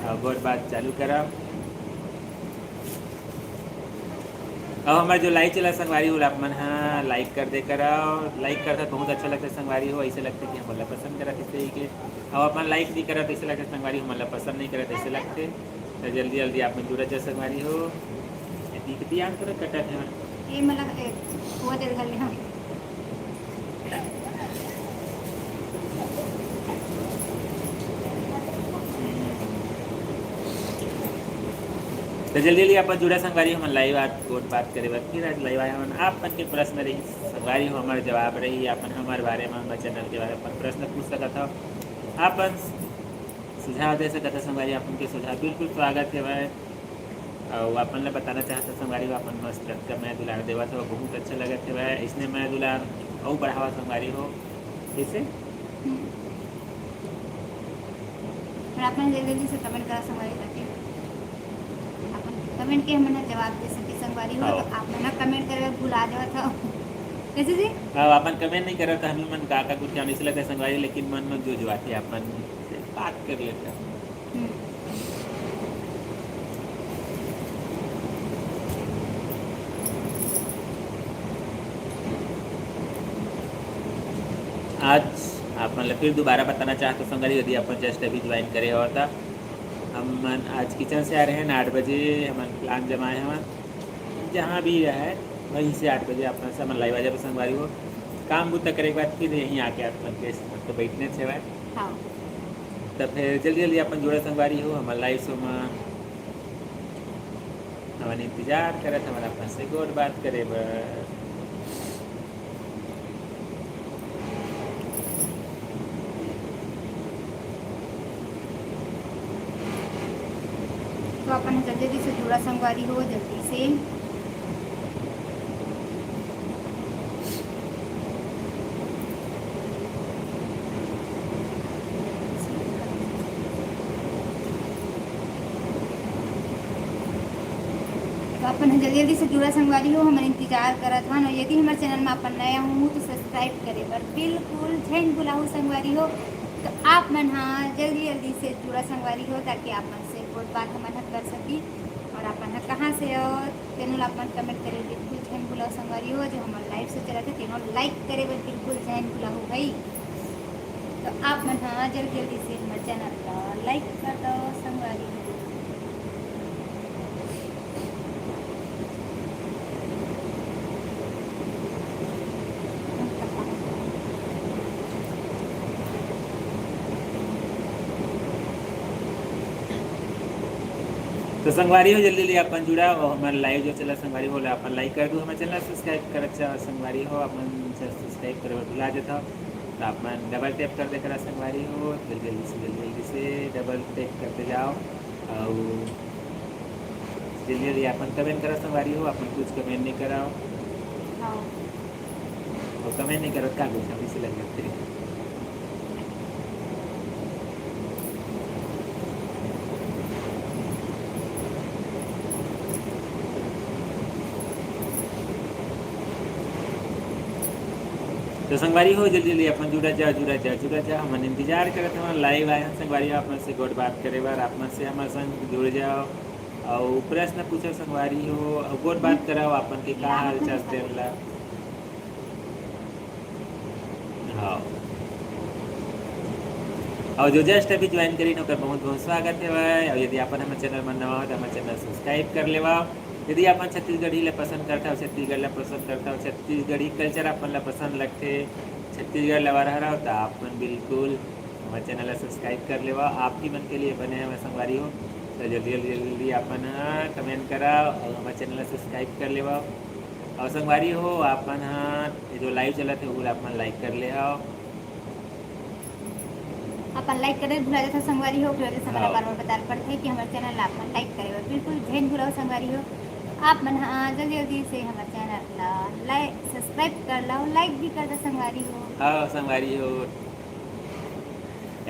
अउ गोठ बात चालू करब। अब हमारे जो लाइव चला संगवारी हो, आप मन हा लाइक कर दे करव। लाइक करत बहुत अच्छा लगता है संगवारी हो, ऐसे लगता है कि हमन ला पसंद करत इसे ही के। अब अपन लाइक नहीं करत, ऐसे लगता है संगवारी हो, हमन ला पसंद नहीं करत, ऐसे लगते। तो जल्दी जल्दी आप मन जुड़त जा संगवारी हो। ये दिखती आन करो कटत है। ये मला, ए, वो दे घर ले हम। तो जल्दी जल्दी अपन जुड़ा संगवारी हो, हमन लाइव आज गोठ बात करे बर फिर आज लाइव आए हवन। आप मन के प्रश्न रही संगवारी हो, हमर जवाब रही, अपन हमर बारे में, हमर चैनल के बारे में अपन प्रश्न पूछ सकत हो। अपन सुझाव दे सकत हो संगवारी, अपन के सुझाव बिल्कुल स्वागत है भाई। अउ अपन ला बताना चाहत हो संगवारी हो, अपन मस्त लड़का मया दुलार देवत हो, बहुत अच्छा लगत हे भाई। इसने मया दुलार अउ बढ़ावा संगवारी हो, कैसे? हम्म। और आप मन जल्दी जल्दी से कमेंट करा संगवारी, ताकि अपन कमेंट के हमन ह जवाब दे सके संगवारी हो। हाँ। तो आप मन ह कमेंट करे भुला जावत हो। कैसे जी? हाँ, अपन कमेंट नहीं करत, तो हम मन का का कुछ जाने से लगता है संगवारी, लेकिन मन में जो जो आती है अपन से बात कर लेते हैं। हम्म। आज आप मन ला फिर दोबारा बताना चाहत हो संगवारी, यदि आप मन just अभी ज्वाइन करे हो तो हम मन आज किचन से आ रहे हैं आठ बजे, हमन प्लान जमाए हवन, जहाँ भी रहे वहीं से आठ बजे आप मन से हमन लाइव आ जाबे संगवारी हो। काम बुता करे के बाद फिर यहीं आके आप मन के साथ तो बैठने से भाई। हाँ। तो फिर जल्दी जल्दी अपन जुड़ा संगवारी हो हमर लाइव शो में। हमन इंतजार करत हमन अपन से गोठ बात करे बर। तो अपन जल्दी जल्दी से जुड़ा संगवारी हो, जल्दी से। तो अपन ह जल्दी जल्दी से जुड़ा संगवारी हो, हमन इंतजार करत हन। और यदि हमर चैनल में अपन नया हो तो सब्सक्राइब करे बर बिल्कुल झन भुलाहू संगवारी हो। तो आप मन ह जल्दी जल्दी से जुड़ा संगवारी हो, ताकि आप मन से गोठ बात हमन ह कर सकी। और अपन ह कहाँ से हो तेनो ला अपन कमेंट करे बिल्कुल झन भुलाहू संगवारी हो। जो हमर लाइव से चलत हे तेनो लाइक करे बर बिल्कुल झन भुलाहू भाई। तो आप मन ह जल्दी जल्दी से हमर चैनल ला लाइक कर दो संगवारी हो। तो संगवारी हो जल्दी ले अपन जुड़ा और हमर लाइव जो चला संगवारी हो ला अपन लाइक कर दो, हमर चैनल सब्सक्राइब कर अच्छा संगवारी हो अपन सब्सक्राइब करे बर भुला जाता हो। तो आप मन डबल टैप कर दे करा संगवारी हो, जल्दी जल्दी से, जल्दी जल्दी से डबल टैप करते जाओ। और जल्दी जल्दी अपन कमेंट करा संगवारी हो, अपन कुछ कमेंट नहीं कराओ। हाँ। और कमेंट नहीं करत का कुछ हम इसे लग जाते हैं। तो संगवारी हो, जल्दी जल्दी अपन जुड़ा जाओ, जुड़ा जाओ, जुड़ा जाओ। हमन इंतजार करत हवन, लाइव आए हन संगवारी हो, आप मन से गोठ बात करे बर। आप मन से हमर संग जुड़ जाओ, अउ प्रश्न पूछो संगवारी हो, अउ गोठ बात कराओ, अपन के का हाल चाल तेन ला। हाँ। अउ जो just अभी ज्वाइन करिन, ओकर बहुत बहुत स्वागत हवय। अउ यदि अपन हमर चैनल म नवा हो, त हमर चैनल सब्सक्राइब कर लेवा। यदि अपन छत्तीसगढ़ी ला पसंद करथव, छत्तीसगढ़ ला पसंद करथव, छत्तीसगढ़ी कल्चर अपन ला पसंद लगथे, छत्तीसगढ़ लवर हरव, त आप मन बिल्कुल हमर चैनल ला सब्सक्राइब कर लेवा। आप ही मन के लिए बने हवय संगवारी हो, त जल्दी जल्दी जल्दी अपन ह कमेंट करा अउ हमर चैनल ला सब्सक्राइब कर लेवा। अउ संगवारी हो, आप मन ह ये जो लाइव चलत हे, ओला आप मन लाइक कर ले हव। अपन लाइक करे भुला जाथव संगवारी हो, फिर वजह से हमला हाँ। बार बार बताना पड़थे कि हमर चैनल ला आप मन लाइक करे बर बिल्कुल झेन भुलाओ संगवारी हो। आप मन ह जल्दी जल्दी से हमर चैनल ला लाइक, सब्सक्राइब कर लो, लाइक भी कर दो संगवारी हो। हाँ संगवारी हो,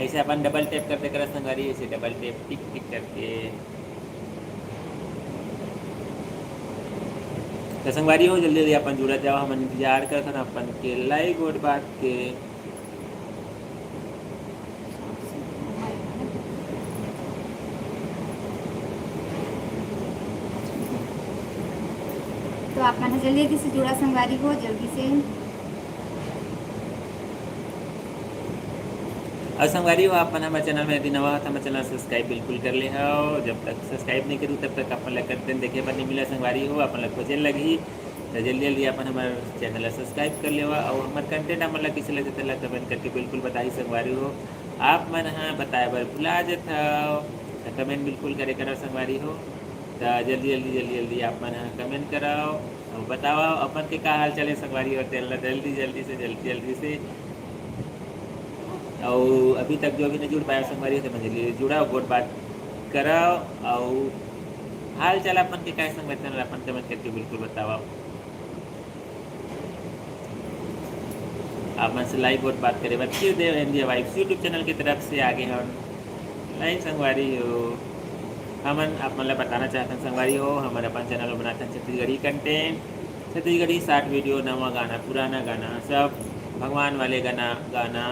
ऐसे अपन डबल टैप करते करत संगवारी, ऐसे डबल टैप टिक टिक करके। तो संगवारी हो, जल्दी जल्दी अपन जुड़त जाओ, हमन इंतजार करत हन अपन के लाइव गोठ बात के। तो आप मन जल्दी जल्दी से जुड़ा संगवारी हो, जल्दी से। अउ संगवारी हो, आप मन हमर चैनल में यदि नवा हो, त हमर चैनल सब्सक्राइब बिल्कुल कर ले हव। जब तक सब्सक्राइब नहीं करू, तब तक आप मन ला कंटेंट देखे बर नहीं मिला संगवारी हो, आप मन ला खोजे लगही। त जल्दी जल्दी अपन हमर चैनल ला सब्सक्राइब कर लेवा, अउ हमर कंटेंट आप मन ला कइसे लगथे, तेला कमेंट करके बिल्कुल बताही संगवारी हो। आप मन ह बताए बर भुला जथव, त कमेंट बिल्कुल करे करव संगवारी हो। त जल्दी जल्दी जल्दी जल्दी आप मन ह कमेंट करव। अउ बतावा, अपन के का हाल चाल हे संगवारी हो, तेन ला जल्दी जल्दी से, जल्दी जल्दी से। अउ अभी तक जो भी नहीं जुड़ पाया संगवारी हो, ते मन जल्दी जुड़ाव, गोठ बात कराव, अउ हाल चाल अपन के का हे संगवारी, तेन ला अपन कमेंट करके बिल्कुल बतावा। आप मन से लाइव गोठ बात करे बर Shivdev India vibes YouTube channel की तरफ से आगे हन। लाइव संगवारी हो, हमन आप मन ला बताना चाहथन संगवारी हो, हमन अपन चैनल बनाथन Chhattisgarhi content, Chhattisgarhi short video, नवा गाना, पुराना गाना, सब भगवान वाले गाना, गाना,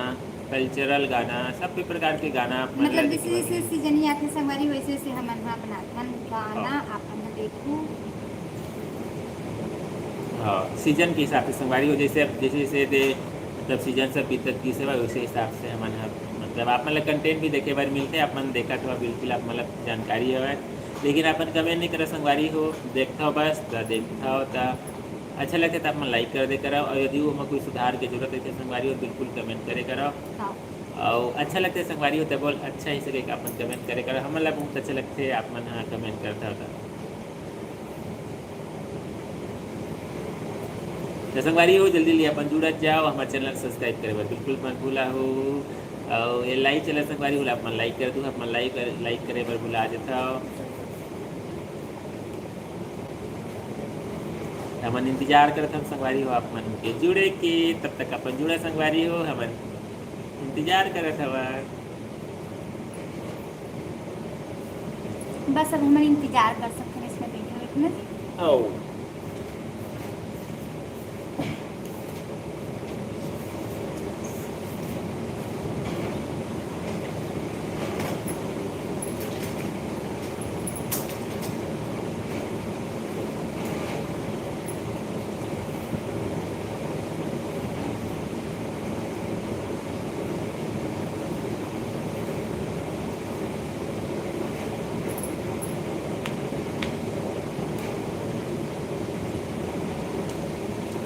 कल्चरल गाना, सब भी प्रकार के गाना आप मन ला मतलब देखे जैसे बर जैसे मिलही। सीजन ही आथे संगवारी, वैसे वैसे हमन ह बनाथन गाना, हाँ। आप मन ह देखू। हाँ, सीजन के हिसाब से संगवारी हो, जैसे अब, जैसे जैसे दे, मतलब सीजन सब बीतत गिस हवय, उसी हिसाब से हमन ह, मतलब आप मन ला कंटेंट भी देखे बर मिलथे, आप मन देखत हव, बिल्कुल आप मन ला जानकारी हवय, लेकिन अपन कमेंट नहीं करव संगवारी हो, देखथव बस, त देखथव त अच्छा लगथे त आप मन लाइक कर दे करव, अउ यदि ओमा कोई सुधार के जरूरत रहिथे संगवारी हो, बिल्कुल कमेंट करे करव। हाँ। अउ अच्छा लगथे संगवारी हो, त बोल अच्छा ही सके अपन कमेंट करे करव, हमन ला बहुत अच्छा लगथे आप मन ह कमेंट करथव त। त संगवारी हो, जल्दी ले अपन जुड़त जाओ, हमर चैनल सब्सक्राइब करे बर बिल्कुल मत भूला हो। अउ ये लाइव चैनल संगवारी हो, आप मन लाइक कर दू, आप मन लाइक कर, लाइक करे बर भुला जथव। हमन इंतजार करत हन संगवारी हो, आप मन के जुड़े के, तब तक अपन जुड़ा संगवारी हो, हमन इंतजार करत हवन। बस अब हमन इंतजार कर सकथन, इसमें बैठे बैठे ना जी। आओ।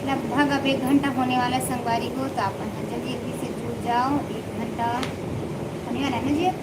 लगभग अब एक घंटा होने वाला है संगवारी हो, तो आप मन जल्दी जल्दी से जुड़ जाओ। एक घंटा होने वाला है ना जी?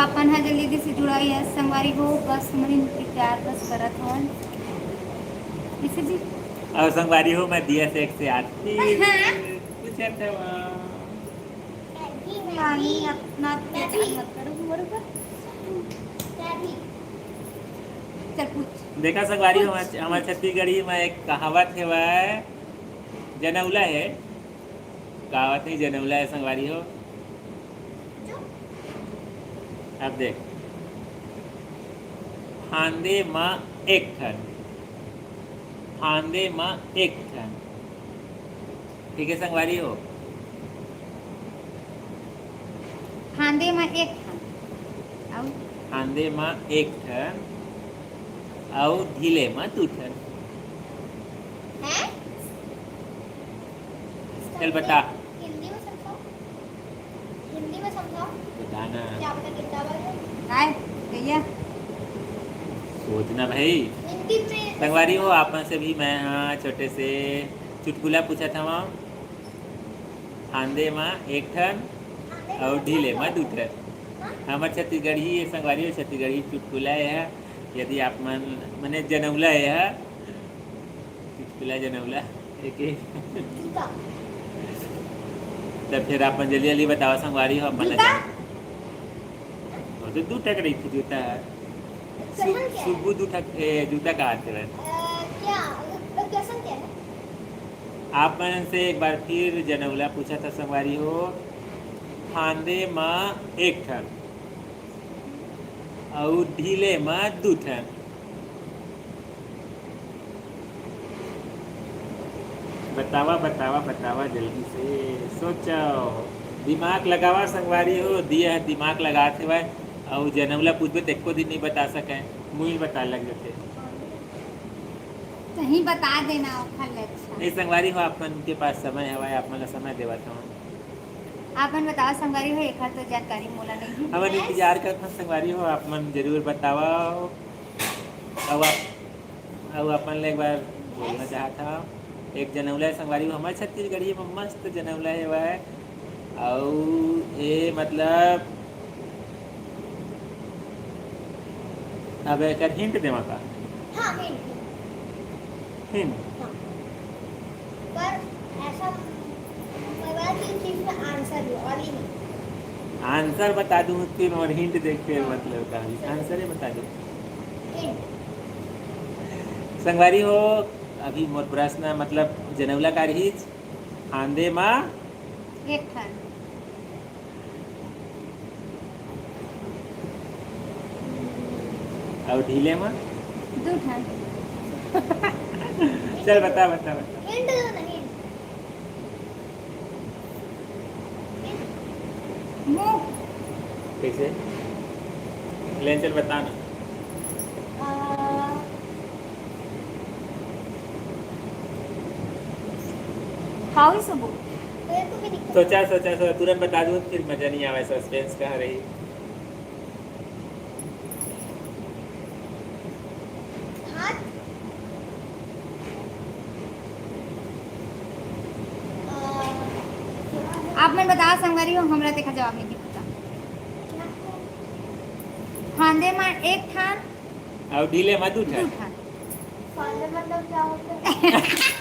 अपन ह जल्दी से जुड़ाई है संगवारी हो, बस हमन इंतजार बस करत हवन। कैसे जी? और संगवारी हो, मैं दिया से एक से आठ फिर पूछत हवं। रानी, अपना अत्याचार मत करो हमारे ऊपर। चल पूछ। देखा संगवारी हो, हमार छत्तीसगढ़ी में एक कहावत हेवय, जनउला है, कहावत नहीं, जनउला है संगवारी हो। अब देख, फांदे म एक ठन, फांदे म एक ठन, ठीक है संगवारी हो। फांदे म एक ठन, अउ फांदे म एक ठन, अउ ढीले म दू ठन। हैं? चल बता। हिंदी में समझाओ, हिंदी में समझाओ। बता ना। क्या पता कितना बार है? काय? कहिया? सोचना भाई। हिंदी में संगवारी हो, आप मन से भी मैं, हाँ, छोटे से चुटकुला पूछत हवं। फांदे म एक ठन अउ ढीले म दू ठन। हाँ? हमर छत्तीसगढ़ी ये संगवारी हो, छत्तीसगढ़ी चुटकुला ये है। यदि आप मन, मने जनउला ये है, चुटकुला जनउला, एक, एक। जूता। तब फिर आप मन जल्दी जल्दी बताओ संगवारी हो, अपन ला जूता? जान-, वो तो दू ठक रहिथे जूता। सु-, पहन क्या है? सुब्बू दू ठक, ए, जूता का आथे बस। अ, क्या? वो, वो पसंद क्या है? आप मन से एक बार फिर जनउला पूछत हवं संगवारी हो, फांदे म एक ठन अउ ढीले म दू ठन। बतावा, बतावा, बतावा, जल्दी से सोचव, दिमाग लगावा संगवारी हो, दिया ह दिमाग लगात हेवय, अउ जनउला पूछबे त एको दिन नहीं बता सकय, मुंह ही बताए लग जथे। तहीं बता देना ओखर ले अच्छा। नहीं संगवारी हो, आप मन के पास समय हवय, आप मन ला समय देवत हवं। आप मन बताओ संगवारी हो, एखर तो जानकारी मोला नहीं है। हमन इंतजार करत हन संगवारी हो, आप मन जरूर बतावव। अउ आप, अउ अपन ले एक बार बोलना चाहत हव, एक जनउला हे संगवारी हो, हमर छत्तीसगढ़ी में मस्त जनउला हेवय। अउ ए मतलब, अब एकर hint देवा का? हाँ, hint। Hint? हाँ। पर ऐसा मैं बात, तीन चीज में answer दो, और ये नहीं। Answer बता दूं फिर और hint देख के मतलब का? Answer ही बता दूं। Hint। संगवारी हो, अभी मोर प्रश्न मतलब जनउला का रहीच, फांदे मा एक ठन। अउ ढीले मा? दू ठन। चल बता, बता, बता। Hint दो ना, hint। मुंह। कैसे? ले चल बता ना। आ, खाओ ही सबो। सोचा, सोचा, सोचा, तुरंत बता दूं, फिर मजा नहीं आवे, suspense का रही। हाथ। आप मन बताओ संगवारी हो, हमरा तेखर जवाब नहीं पता। फांदे मा एक ठान अउ ढीले मा दू ठान। दू ठान। फांदे मतलब क्या होता है?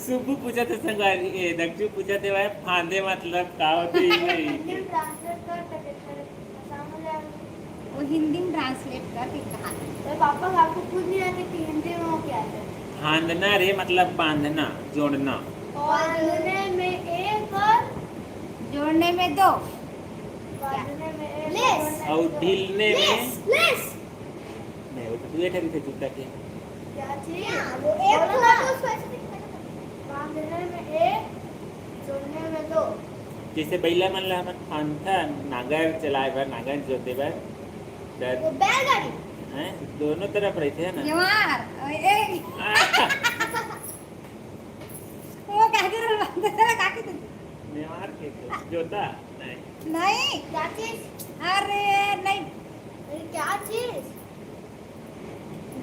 सुब्बू पूछा थे संगवारी, ए, दक्षू पूछा थे भाई, फांदे मतलब का होते ही नहीं। हिंदी में translate कर सके थे, आसान हो जाएगा। वो हिंदी में translate कर के कहा। तो पापा, आपको खुद नहीं आती कि हिंदी में वो क्या है? फांदना रे मतलब बांधना, जोड़ना। बांधने में एक और जोड़ने में दो। बांधने में एक और less। जोड़ने में दो। अउ ढीलने में less, less। नहीं, वो तो दुए ठन थे जूता के। क्या चीज? हाँ, वो एक बोलो थोड़ा ना। तो specific बांधने में एक, जोड़ने में दो। जैसे बइला मन ला हमन फांदथन, नांगर चलाए बर, नांगर जोते बर, त वो बैलगाड़ी। हैं? दोनों तरफ रहिथे ना। नेवार, ओए, ए। आ। वो क्या कर रहा है? का के तू? नेवार के तो, जोता? नहीं। नहीं। क्या चीज? अरे, नहीं। अरे, क्या चीज?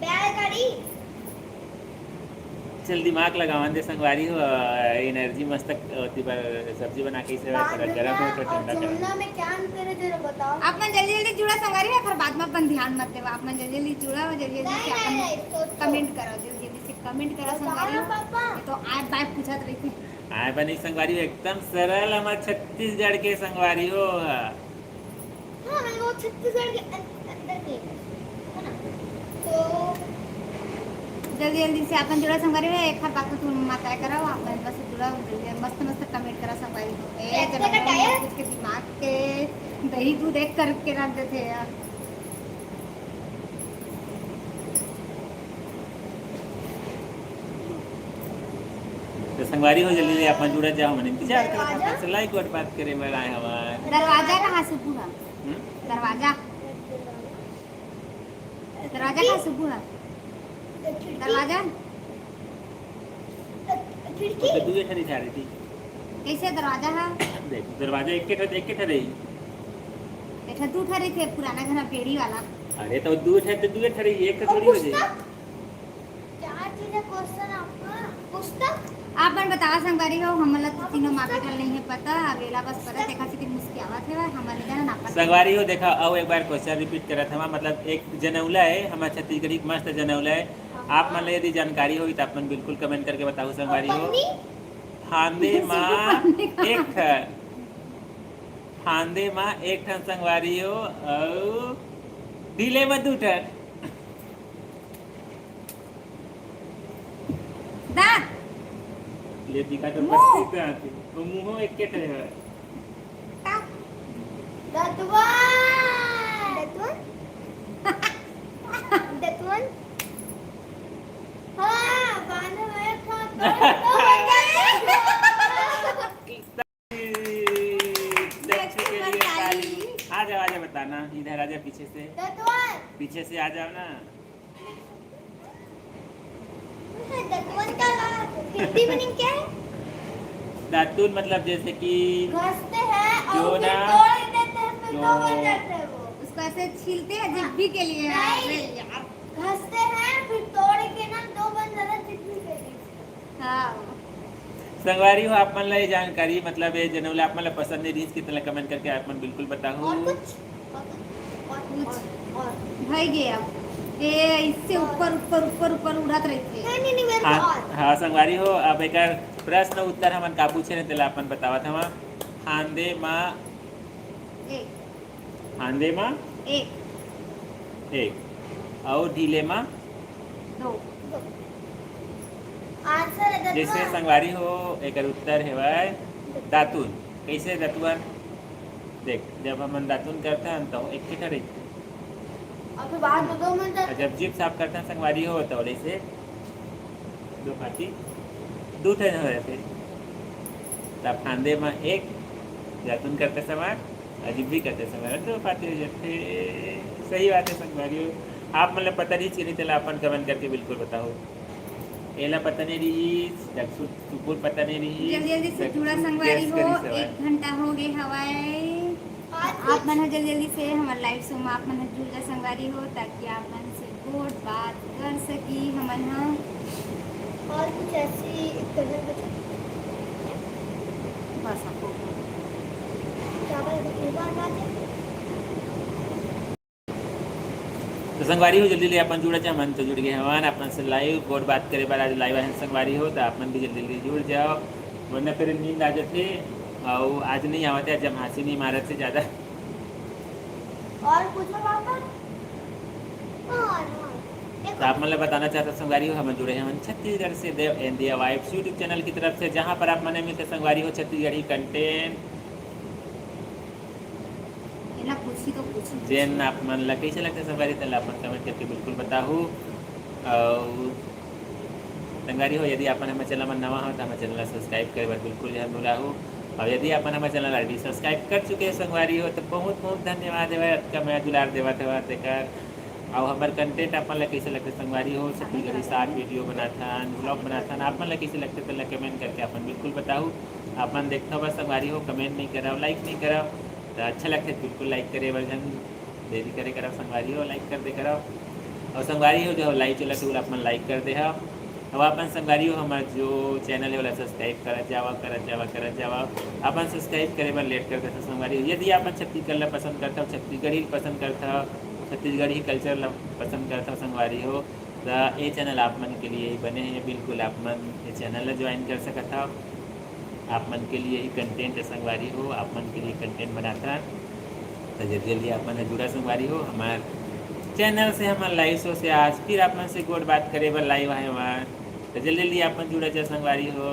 बैलगाड़ी। चल दिमाग लगावन दे संगवारी हो, एनर्जी मस्त ओती बर सब्जी बना के इसे थोड़ा गरम हो, थोड़ा ठंडा कर। में क्या अंतर है जरा बताओ। आप मन जल्दी जल्दी जुड़ा संगवारी हो, एखर बाद में अपन ध्यान मत देवा। आप मन जल्दी जल्दी जुड़ा हो, जल्दी जल्दी से अपन कमेंट करो, जल्दी जल्दी से कमेंट करो संगवारी हो। तो आय बाय पूछत रही थी। आय बनी संगवारी हो, एकदम सरल हमार छत्तीसगढ़ के संगवारी हो। हाँ, वो छत्तीसगढ़ के अं-, अंदर के, है ना? तो जल्दी जल्दी से अपन जुड़ा संगवारी हो, एक बात तो तुम मत आय करो, आप मन बस जुड़ा, जल्दी मस्त मस्त कमेंट करा संगवारी हो। ए, जब कुछ के दिमाग के दही दूध एक करके रख देते यार। तो संगवारी हो, जल्दी ले अपन जुड़ा जाओ, मन इंतजार करत हन, से लाइक और बात करे बर आए हमार। दरवाजा कहाँ से पूरा? दरवाजा, दरवाजा कहाँ से पूरा? दरवाजा खिड़की तो दुए ठरी जा रही थी। कैसे दरवाजा है? देख, दरवाजा एक के ठरे, एक के ठरे ही। एक ठा दू ठरे थे, पुराना घर बेड़ी वाला। अरे तो दू ठरे तो दुए ठरे ही, एक तो थोड़ी हो जाए। क्या चीज है क्वेश्चन आपका? पुस्तक। आप मन बतावा संगवारी हो, हमन ला तो तीनों माँ बेटा नहीं है पता। अब एला बस पता देखा से कि मुस्कियावत है, हमन इधर ना पता। संगवारी हो, देखा, आओ एक बार क्वेश्चन रिपीट करत हवा, मतलब एक जनौला है, हमार छत्तीसगढ़ी के मस्त जनौला है। आप मन ला यदि जानकारी होई तो आप मन बिल्कुल कमेंट करके बताओ संगवारी हो। फांदे माँ एक ठन, फांदे माँ एक ठन संगवारी हो, अउ ढीले में दू ठन। दांत। ले दिखा तो बत्ती पे आती। वो मुंह एक के ठे है। दतवन। दतवन। दतवन। हाँ, बांधो है, खा, खा, खा। दक्षिण के लिए ताली। आ जाओ, आ जाओ, बताना। इधर आ जाओ पीछे से। दतवन। पीछे से आ जाओ ना। दतवन का हिंदी मीनिंग क्या है? दातुन मतलब जैसे कि घसते हैं और जो फिर ना- तोड़ देते हैं, फिर जो- दो बन जाते हैं वो। उसको ऐसे छीलते हैं, जिब्बी के लिए। नहीं। अरे यार। घसते हैं, फिर तोड़ के ना दो बन जाते हैं, जिब्बी के लिए। हाँ। संगवारी हो, आप मन ला ये जानकारी, मतलब ये जनौला आप मन ला पसंद नहीं रहीस कि तेला कमेंट करके आप मन बिल्कुल बताओ। और कुछ? और कुछ? और, और, और। भई गे अब। ए, इससे ऊपर, ऊपर, ऊपर, ऊपर उड़त रहिथे। नहीं, नहीं, नहीं, मेरे को हाँ, और। हाँ संगवारी हो, अब एकर प्रश्न उत्तर हमन का पूछे रहे, तेला अपन बतावत हवा। फांदे मा, एक, फांदे मा एक, एक, अउ ढीले मा दो। आंसर है जैसे दतवन। संगवारी हो, एकर उत्तर हेवय दातुन। कैसे दतुअन? देख, जब हमन दातुन करथन तो एक ठे रहिथे। और फिर बाहर तो दो बन और जाते हैं। जब जीभ साफ करथन संगवारी हो, तो ऐसे दो फांसी, दू ठे हो जाथे। तब फांदे में एक दातुन करते समय और जीभ भी करते समय दो फांसी हो जाथे। सही बात है संगवारी हो। आप मतलब पता नहीं चली, तेला अपन कमेंट करके बिल्कुल बताओ। एला पता नहीं रही, दक्षु सुकुल पता नहीं रही। जल्दी जल्दी से जुड़ा संगवारी हो, एक घंटा हो गए हवाए। आप मन ह जल्दी जल्दी से हमर लाइव शो में आप मन ह जुड़ जा संगवारी हो, ताकि आप मन से गोठ बात कर सकी हमन ह। और कुछ ऐसी गजल बजा। बस आपको क्या बोल एक बार बात है? तो संगवारी हो, जल्दी ले अपन जुड़ा जा, हमन तो जुड़ गए हवन अपन से लाइव गोठ बात करे बर। आज लाइव आए संगवारी हो, तो आप मन भी जल्दी जल्दी जुड़ जाओ, वरना फिर नींद आ जाथे। और आज नहीं आवत है, आज हम हंसी नहीं मारत से ज्यादा। और पूछो पापा। और, और। तो आप मन ला बताना चाहता संगवारी हो, हम जुड़े हैं छत्तीसगढ़ से देव एंड दिया वाइब्स YouTube चैनल की तरफ से, जहाँ पर आप मन मिलते संगवारी हो छत्तीसगढ़ी कंटेंट। एला पूछी तो पूछी। जेन आप मन ला कैसे लगते संगवारी, तेला अपन कमेंट करके बिल्कुल बताहू। और संगवारी हो, यदि आप मन हमर चैनल में नवा हो तो हमर चैनल ला सब्सक्राइब करे बर बिल्कुल झन भुलाहू। और यदि आप मन हमर चैनल ला already सब्सक्राइब कर चुके हो संगवारी हो, तो बहुत बहुत धन्यवाद है अतका मया दुलार देवत हवा तेकर। और हमर कंटेंट आप मन ला कैसे लगते संगवारी हो, छत्तीसगढ़ी शॉर्ट वीडियो बनाथन, व्लॉग बनाथन, आप मन ला कैसे लगते तेला कमेंट करके आप मन बिल्कुल बताहू। आप मन देखता बस संगवारी हो, कमेंट नहीं करव, लाइक नहीं करव, तो अच्छा लगते बिल्कुल लाइक करे बर झन देरी करे करव संगवारी हो, लाइक कर दे करव। और संगवारी हो जो लाइव चलत है, आप मन लाइक कर दे हव। अब अपन संगवारी हो, हमर जो चैनल हे, ओला सब्सक्राइब करत जावा, करत जावा, करत जावा। अपन सब्सक्राइब करे बर लेट कर देथव संगवारी हो। यदि अपन छत्तीसगढ़ ला पसंद करथव, छत्तीसगढ़ी पसंद करथव, छत्तीसगढ़ी कल्चर ला पसंद करथव संगवारी हो, त ये चैनल आप मन के लिए ही बने हे। बिल्कुल आप मन ये चैनल ला ज्वाइन कर सकत हव। आप मन के लिए ही कंटेंट हे संगवारी हो, आप मन के लिए कंटेंट बनाथन। त जल्दी जल्दी आप मन ह जुड़ा संगवारी हो। हमार चैनल से, हमार लाइव शो से आज फिर आप मन से गोठ बात करे बर लाइव आए हवन। त जल्दी जल्दी आप मन जुड़ा जा संगवारी हो,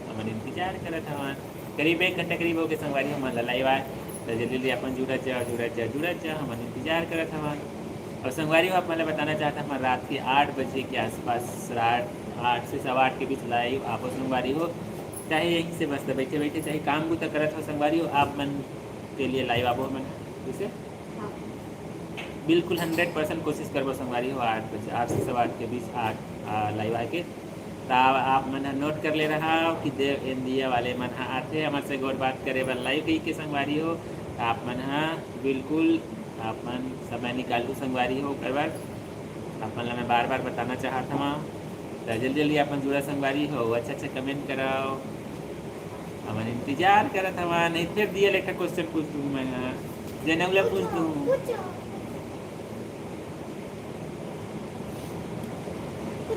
हमन इंतजार करत हवन। करीब एक घंटा करीब हो गे संगवारी हो, हमन ला लाइव आए। त जल्दी जल्दी आप मन जुड़ा जा, जुड़ा जा, जुड़ा जा, हमन इंतजार करत हवन। और संगवारी हो, आप मन ला बताना चाहत हवन, रात के आठ बजे के आसपास, रात आठ से सवा आठ के बीच लाइव आबो संगवारी हो। चाहे यहीं से बस बैठे बैठे, चाहे काम बुता करत हो संगवारी हो, आप मन के लिए लाइव आबो हमन। जैसे हाँ। बिल्कुल हंड्रेड परसेंट कोशिश करबो संगवारी हो, आठ बजे, आठ से सवा आठ के बीच, आठ, आ, लाइव आके। त आप मन ह नोट कर ले रहा कि देव इंडिया वाले मन ह आथे हमर से गोठ बात करे बर लाइव कही के संगवारी हो। त आप मन ह बिल्कुल आप मन समय निकालू संगवारी हो ओकर बर। आप मन ला मैं बार बार बताना चाहत हवं, त जल्दी जल्दी आप मन जुड़ा संगवारी हो, अच्छा अच्छा कमेंट करव। हमन इंतजार करत हवन। नहीं, फिर दिया लेखा क्वेश्चन पूछ दूँ मैं, जनऊ ला पूछ दूँ।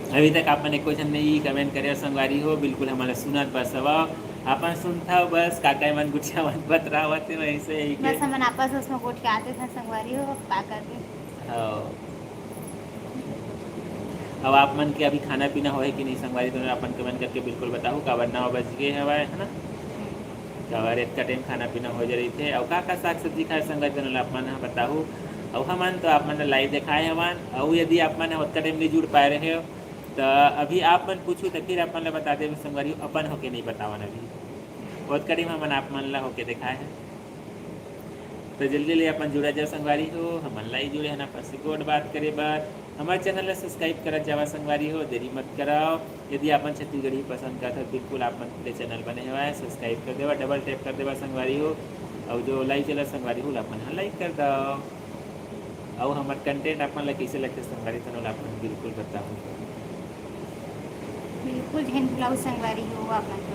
अभी तक आप मन एको झन नहीं कमेंट करे संगवारी हो, बिल्कुल हमन ला सुनत बस हवव। अपन सुनथव बस, काका मन गुठिया मन बतरावत हे वैसे ही के। बस हमन आपस उसमें गोठ के आते थे संगवारी हो, का करते। हाँ। अब आप मन के अभी खाना पीना होए कि नहीं संगवारी, तो अपन कमेंट करके बिल्कुल बताहू, काबर नौ बज गए हवय, है ना? काबर इतना टाइम खाना पीना हो जा रही थे। और का का साग सब्जी खाए संगत जन ला आप मन ह बताहू। और हमन तो आप मन ला लाइव दिखाए हवन, और यदि आप मन ह ओतका टाइम नहीं जुड़ पाए रहे हो, तो अभी आप मन पूछू तो फिर आप मन ला बता देवे संगवारी, अपन होके नहीं बतावन अभी। ओतका टाइम हमन आप मन ला होके दिखाए हैं। तो जल्दी जल्दी अपन जुड़ा जाओ संगवारी हो, हमन लाई जुड़े हन अपन से गोठ बात करे बर। हमारे चैनल ला सब्सक्राइब करत जावा संगवारी हो, देरी मत कराओ। यदि आप मन छत्तीसगढ़ी पसंद करत हो, बिल्कुल आप मन के लिए चैनल बने हवय, सब्सक्राइब कर देवा, डबल टैप कर देवा संगवारी हो, और जो लाइव चला संगवारी हो, आप मन ह लाइक कर दो। और हमार कंटेंट आप मन ला कैसे लगते संगवारी, तो आप मन बिल्कुल बताओ। बिल्कुल झन भुलाऊ संगवारी हो आप मन ह।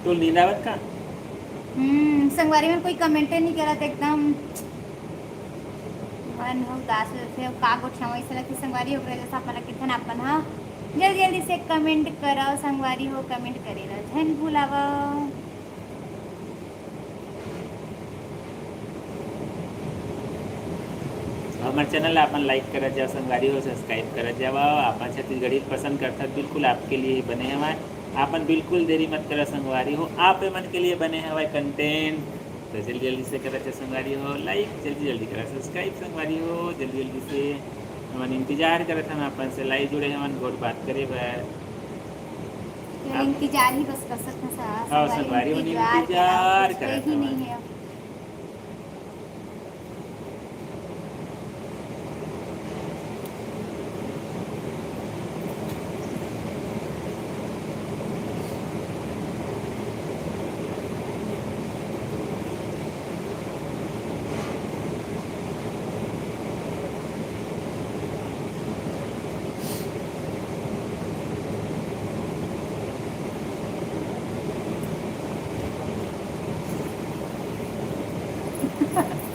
तो नींद आवत का? हम्म, संगवारी मन कोई कमेंटे नहीं करत एकदम। मन हो उदास हो जथे, का गोठियावं ऐसे लगथे संगवारी हो, ओकरे जैसा अपन किथन अपन ह। जल्दी जल्दी से कमेंट करव संगवारी हो, कमेंट करे ला झन भुलावा। हमर चैनल ला अपन लाइक करत जाओ संगवारी हो, सब्सक्राइब करत जाओ। अपन छत्तीसगढ़ी पसंद करथत, बिल्कुल आपके लिए ही बने हवय। अपन बिल्कुल देरी मत करा संगवारी हो, आप मन के लिए बने हवय कंटेंट। तो जल्दी जल्दी से करत जा संगवारी हो लाइक, जल्दी जल्दी करा सब्सक्राइब संगवारी हो, जल्दी जल्दी से। हमन इंतजार करत हन अपन से लाइव जुड़े हवन गोठ बात करे बर। यार, इंतजार ही बस कर सकते हैं सा-, हाँ, संगवारी हो, इंतजार इंतजार करना, कुछ करत ही हवन। नहीं है।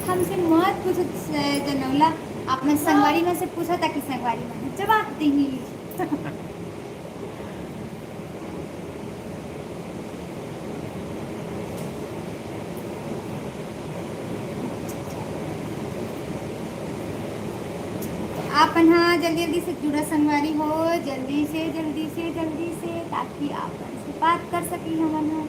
हमसे मत पूछो, जनौला, अपने संगवारी में से पूछो, ताकि संगवारी में जवाब देंगी। आप मन ह जल्दी जल्दी से जुड़ा संगवारी हो, जल्दी से, जल्दी से, जल्दी से, ताकि आप मन से बात कर सकी हमन ह।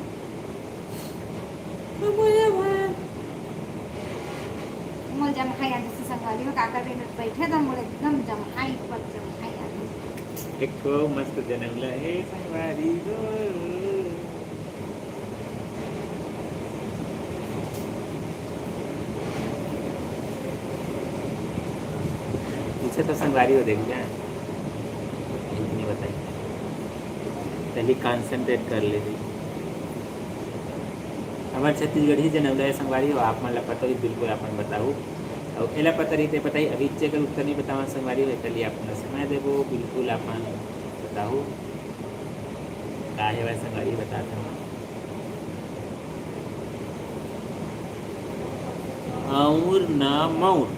मोर जम्हाई आगे से संगवारी हो, का कर रहे बैठे तो मोर एकदम जम्हाई पर जम्हाई आगे। एक ठो मस्त जनौला हे संगवारी हो। पीछे तो संगवारी हो देख जा, इतनी बताई, पहले कॉन्सेंट्रेट कर ले। हमर छत्तीसगढ़ी जनौला हे संगवारी हो, आप मन ला पता होही, बिल्कुल आप मन बताहू। अउ एला पता रही ते बताही, अभी चेक उत्तर नहीं बतावन संगवारी हो, एकर लिए आप मन ला समय देबो, बिल्कुल आप मन बताहू, का हे भाई संगवारी, बता था। अउर ना मउर।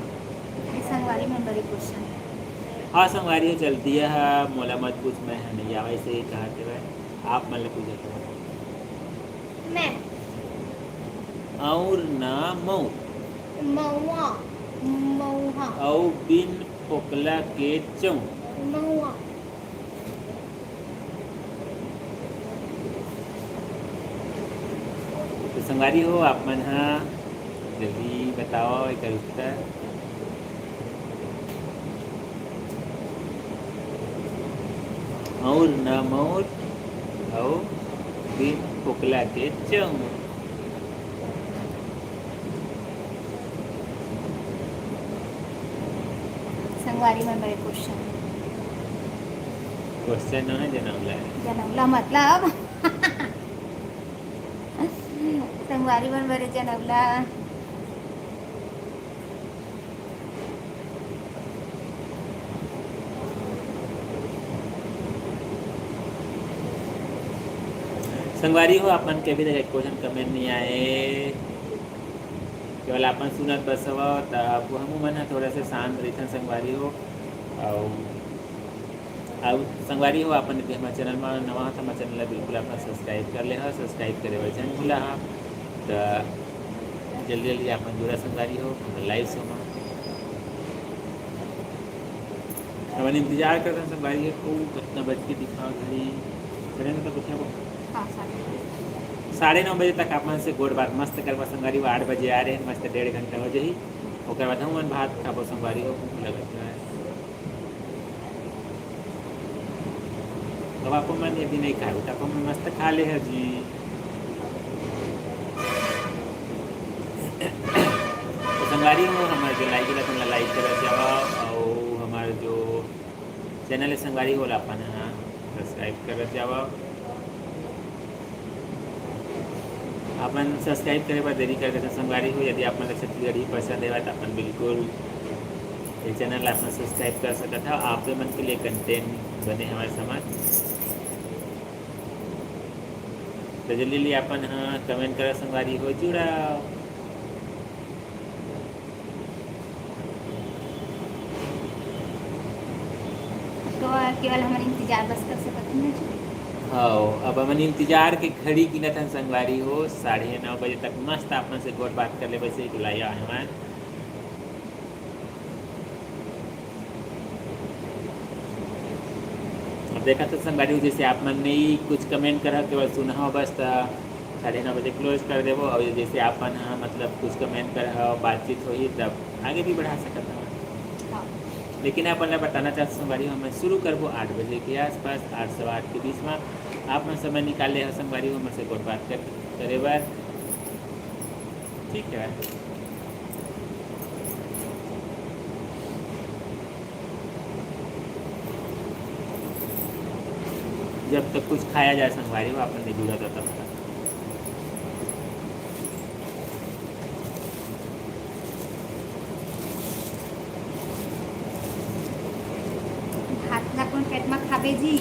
ये संगवारी मन बर question हे। हाँ संगवारी हो, चलती है, मोला मत पूछ, मैं ह नहीं आवा, ऐसे ही कहा थे भाई, आप मन ले पूछा था। मैं। अउर ना मउर। मउआ। मउहा। अउ बिन फोकला के चौं। मउआ। तो संगवारी हो, आप मन हा जल्दी बताओ एकर उत्तर। अउर ना मउर, अउ बिन फोकला के चौं। संगवारी मन बर question। Question ना हे, जनौला। जनौला मतलब संगवारी मन बर जनौला। संगवारी हो, आप मन के अभी तक एक question comment नहीं आए, केवल आप मन सुनत बस हव, त अब हमू मन ह थोड़ा सा शांत रहिथन संगवारी हो। अउ, अउ संगवारी हो, आप मन यदि हमर channel म नवा हो, त हमर channel ला बिल्कुल आप मन subscribe कर ले हो, subscribe करे बर झन भूला हो। त जल्दी जल्दी आप मन जुड़ा संगवारी हो, हमर live show म। हमन इंतजार करथन संगवारी हो, कतना बज के दिखा घड़ी, साढ़े नौ तक उठे हो। हाँ, साढ़े नौ। साढ़े नौ बजे तक आप मन से गोठ बात मस्त करबो संगवारी हो, आठ बजे आ रहे हैं, मस्त डेढ़ घंटा हो जाही, ओकर बाद हमन भात खाबो संगवारी हो, भूख लगत है। अब आप मन यदि नहीं खाए, तो आप मन मस्त खा ले है जी। तो संगवारी हो, हमर जो live ला, तुमन ला like करत जावा, अउ हमर जो channel हे संगवारी हो, ओला अपन ह subscribe करत जावा। अपन subscribe करे बर देरी कर देथन संगवारी हो। यदि आप मन ला छत्तीसगढ़ी पसंद हे, त अपन बिल्कुल ये channel ला अपन subscribe कर सकत हव। आप मन के लिए content बने हमारे समाज। तो जल्दी जल्दी अपन ह comment करा संगवारी हो, जुड़ा। तो केवल हमन इंतजार बस कर सकत हन ना जी। हाँ, अब हमन इंतजार के घड़ी गिनत हन संगवारी हो, साढ़े नौ बजे तक मस्त आप मन से गोठ बात कर लेबे से लाया हमार। अब देखा तो संगवारी हो, जैसे आप मन नहीं कुछ comment करहा, केवल सुनहा बस, त साढ़े नौ बजे close कर देबो। और जैसे आप मन ह मतलब कुछ comment करहा, बातचीत होही, तब आगे भी बढ़ा सकत हन। हाँ। लेकिन आप मन ला बताना चाहत संगवारी हो, हमन शुरू करबो आठ बजे के आसपास, आठ, सवा आठ के बीच में। आप मन समय निकाल ले हो संगवारी हो, हमन से गोठ बात कर, करे बर। ठीक है। जब तक कुछ खाया जाए संगवारी हो, अपन नहीं जुड़ा था तब तक। भात ला कोन पेट में खाबे जी?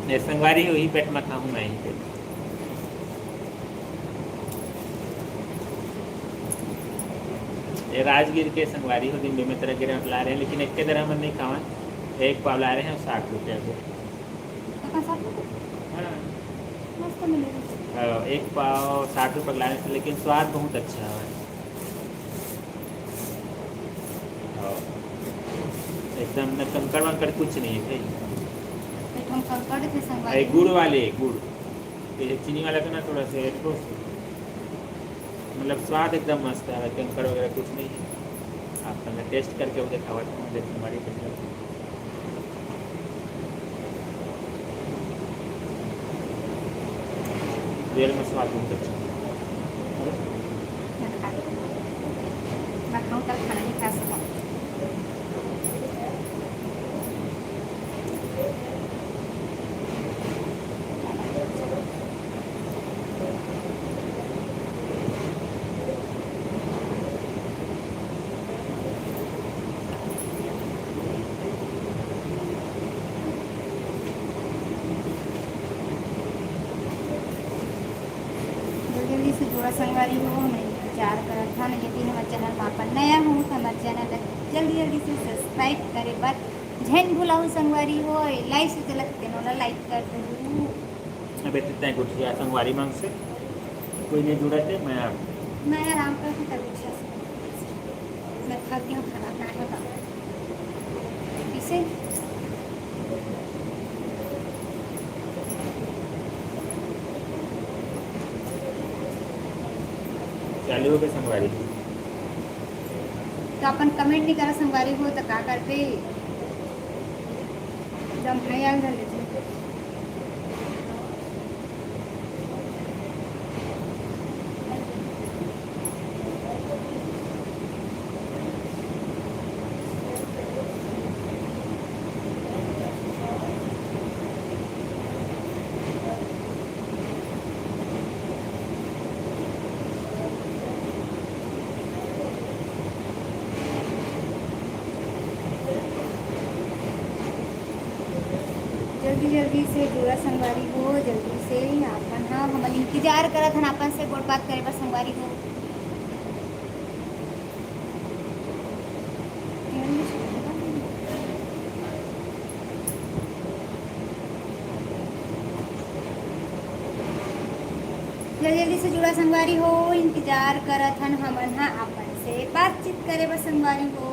ये संगवारी हो, वही पेट में खाहूँ मैं ही पेट। ये राजगीर के संगवारी हो, दिन में तरह के ला रहे हैं, लेकिन एक के दरा मन नहीं खावन, एक पाव ला रहे हैं साठ रुपया के। काका, साठ रुपया? हाँ। मस्त मिलेगा। हाँ, एक पाव साठ रुपया के लाने से, लेकिन स्वाद बहुत अच्छा है। हाँ। एकदम न कंकड़ वंकड़ कुछ नहीं है भाई। पेट में कंकड़ थे संगवारी। अरे गुड़ वाले, गुड़। ये चीनी वाला तो ना थोड़ा सा ठोस, मतलब स्वाद एकदम मस्त है, कंकड़ वगैरह कुछ नहीं है। आप मैं टेस्ट करके वो दिखावा था, देखो हमारी मतलब रियल में स्वाद बहुत अच्छा है। मैं खाऊं तब खाना नहीं खा सकता। संगवारी हो, मैं इंतजार करत हन। यदि हमर चैनल म अपन नया हो, त हमर चैनल ला जल्दी जल्दी से सब्सक्राइब करे बर झन भुलाहू संगवारी हो। लाइव से चलत तेनो ला लाइक कर दू। अबे तितना ही कुछ या संगवारी मन से कोई नहीं जुड़त हे, मैं मैं आराम करके तब इच्छा से मैं थक गया हूँ खाना खाने का। इसे चालू हो गए संगवारी। तो अपन कमेंट नहीं करा संगवारी हो तो का करते? एकदम भैया घर लेते। जल्दी जल्दी से जुड़ा संगवारी हो, जल्दी से। आपन ह हमन इंतजार करत हन आपन से गोठ बात करे बर संगवारी हो। जल्दी जल्दी से जुड़ा संगवारी हो, इंतजार करत हन हमन ह आपन से बातचीत करे बर संगवारी हो।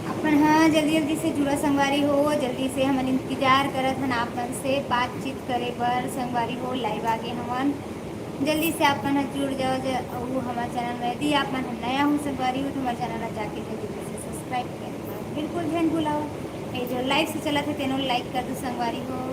अपन ह जल्दी जल्दी से जुड़ा संगवारी हो, जल्दी से हमन इंतजार करत हन आप मन से बातचीत करे बर संगवारी हो। लाइव आगे हमन, जल्दी से आप मन ह जुड़ जाओ ज-, अउ हमर चैनल में यदि आप मन ह नया हो संगवारी हो तो हमर चैनल ला जाके जल्दी से सब्सक्राइब कर दो। बिल्कुल झन भुलाओ, ये जो लाइव से चलत हे तेनो लाइक कर दो संगवारी हो।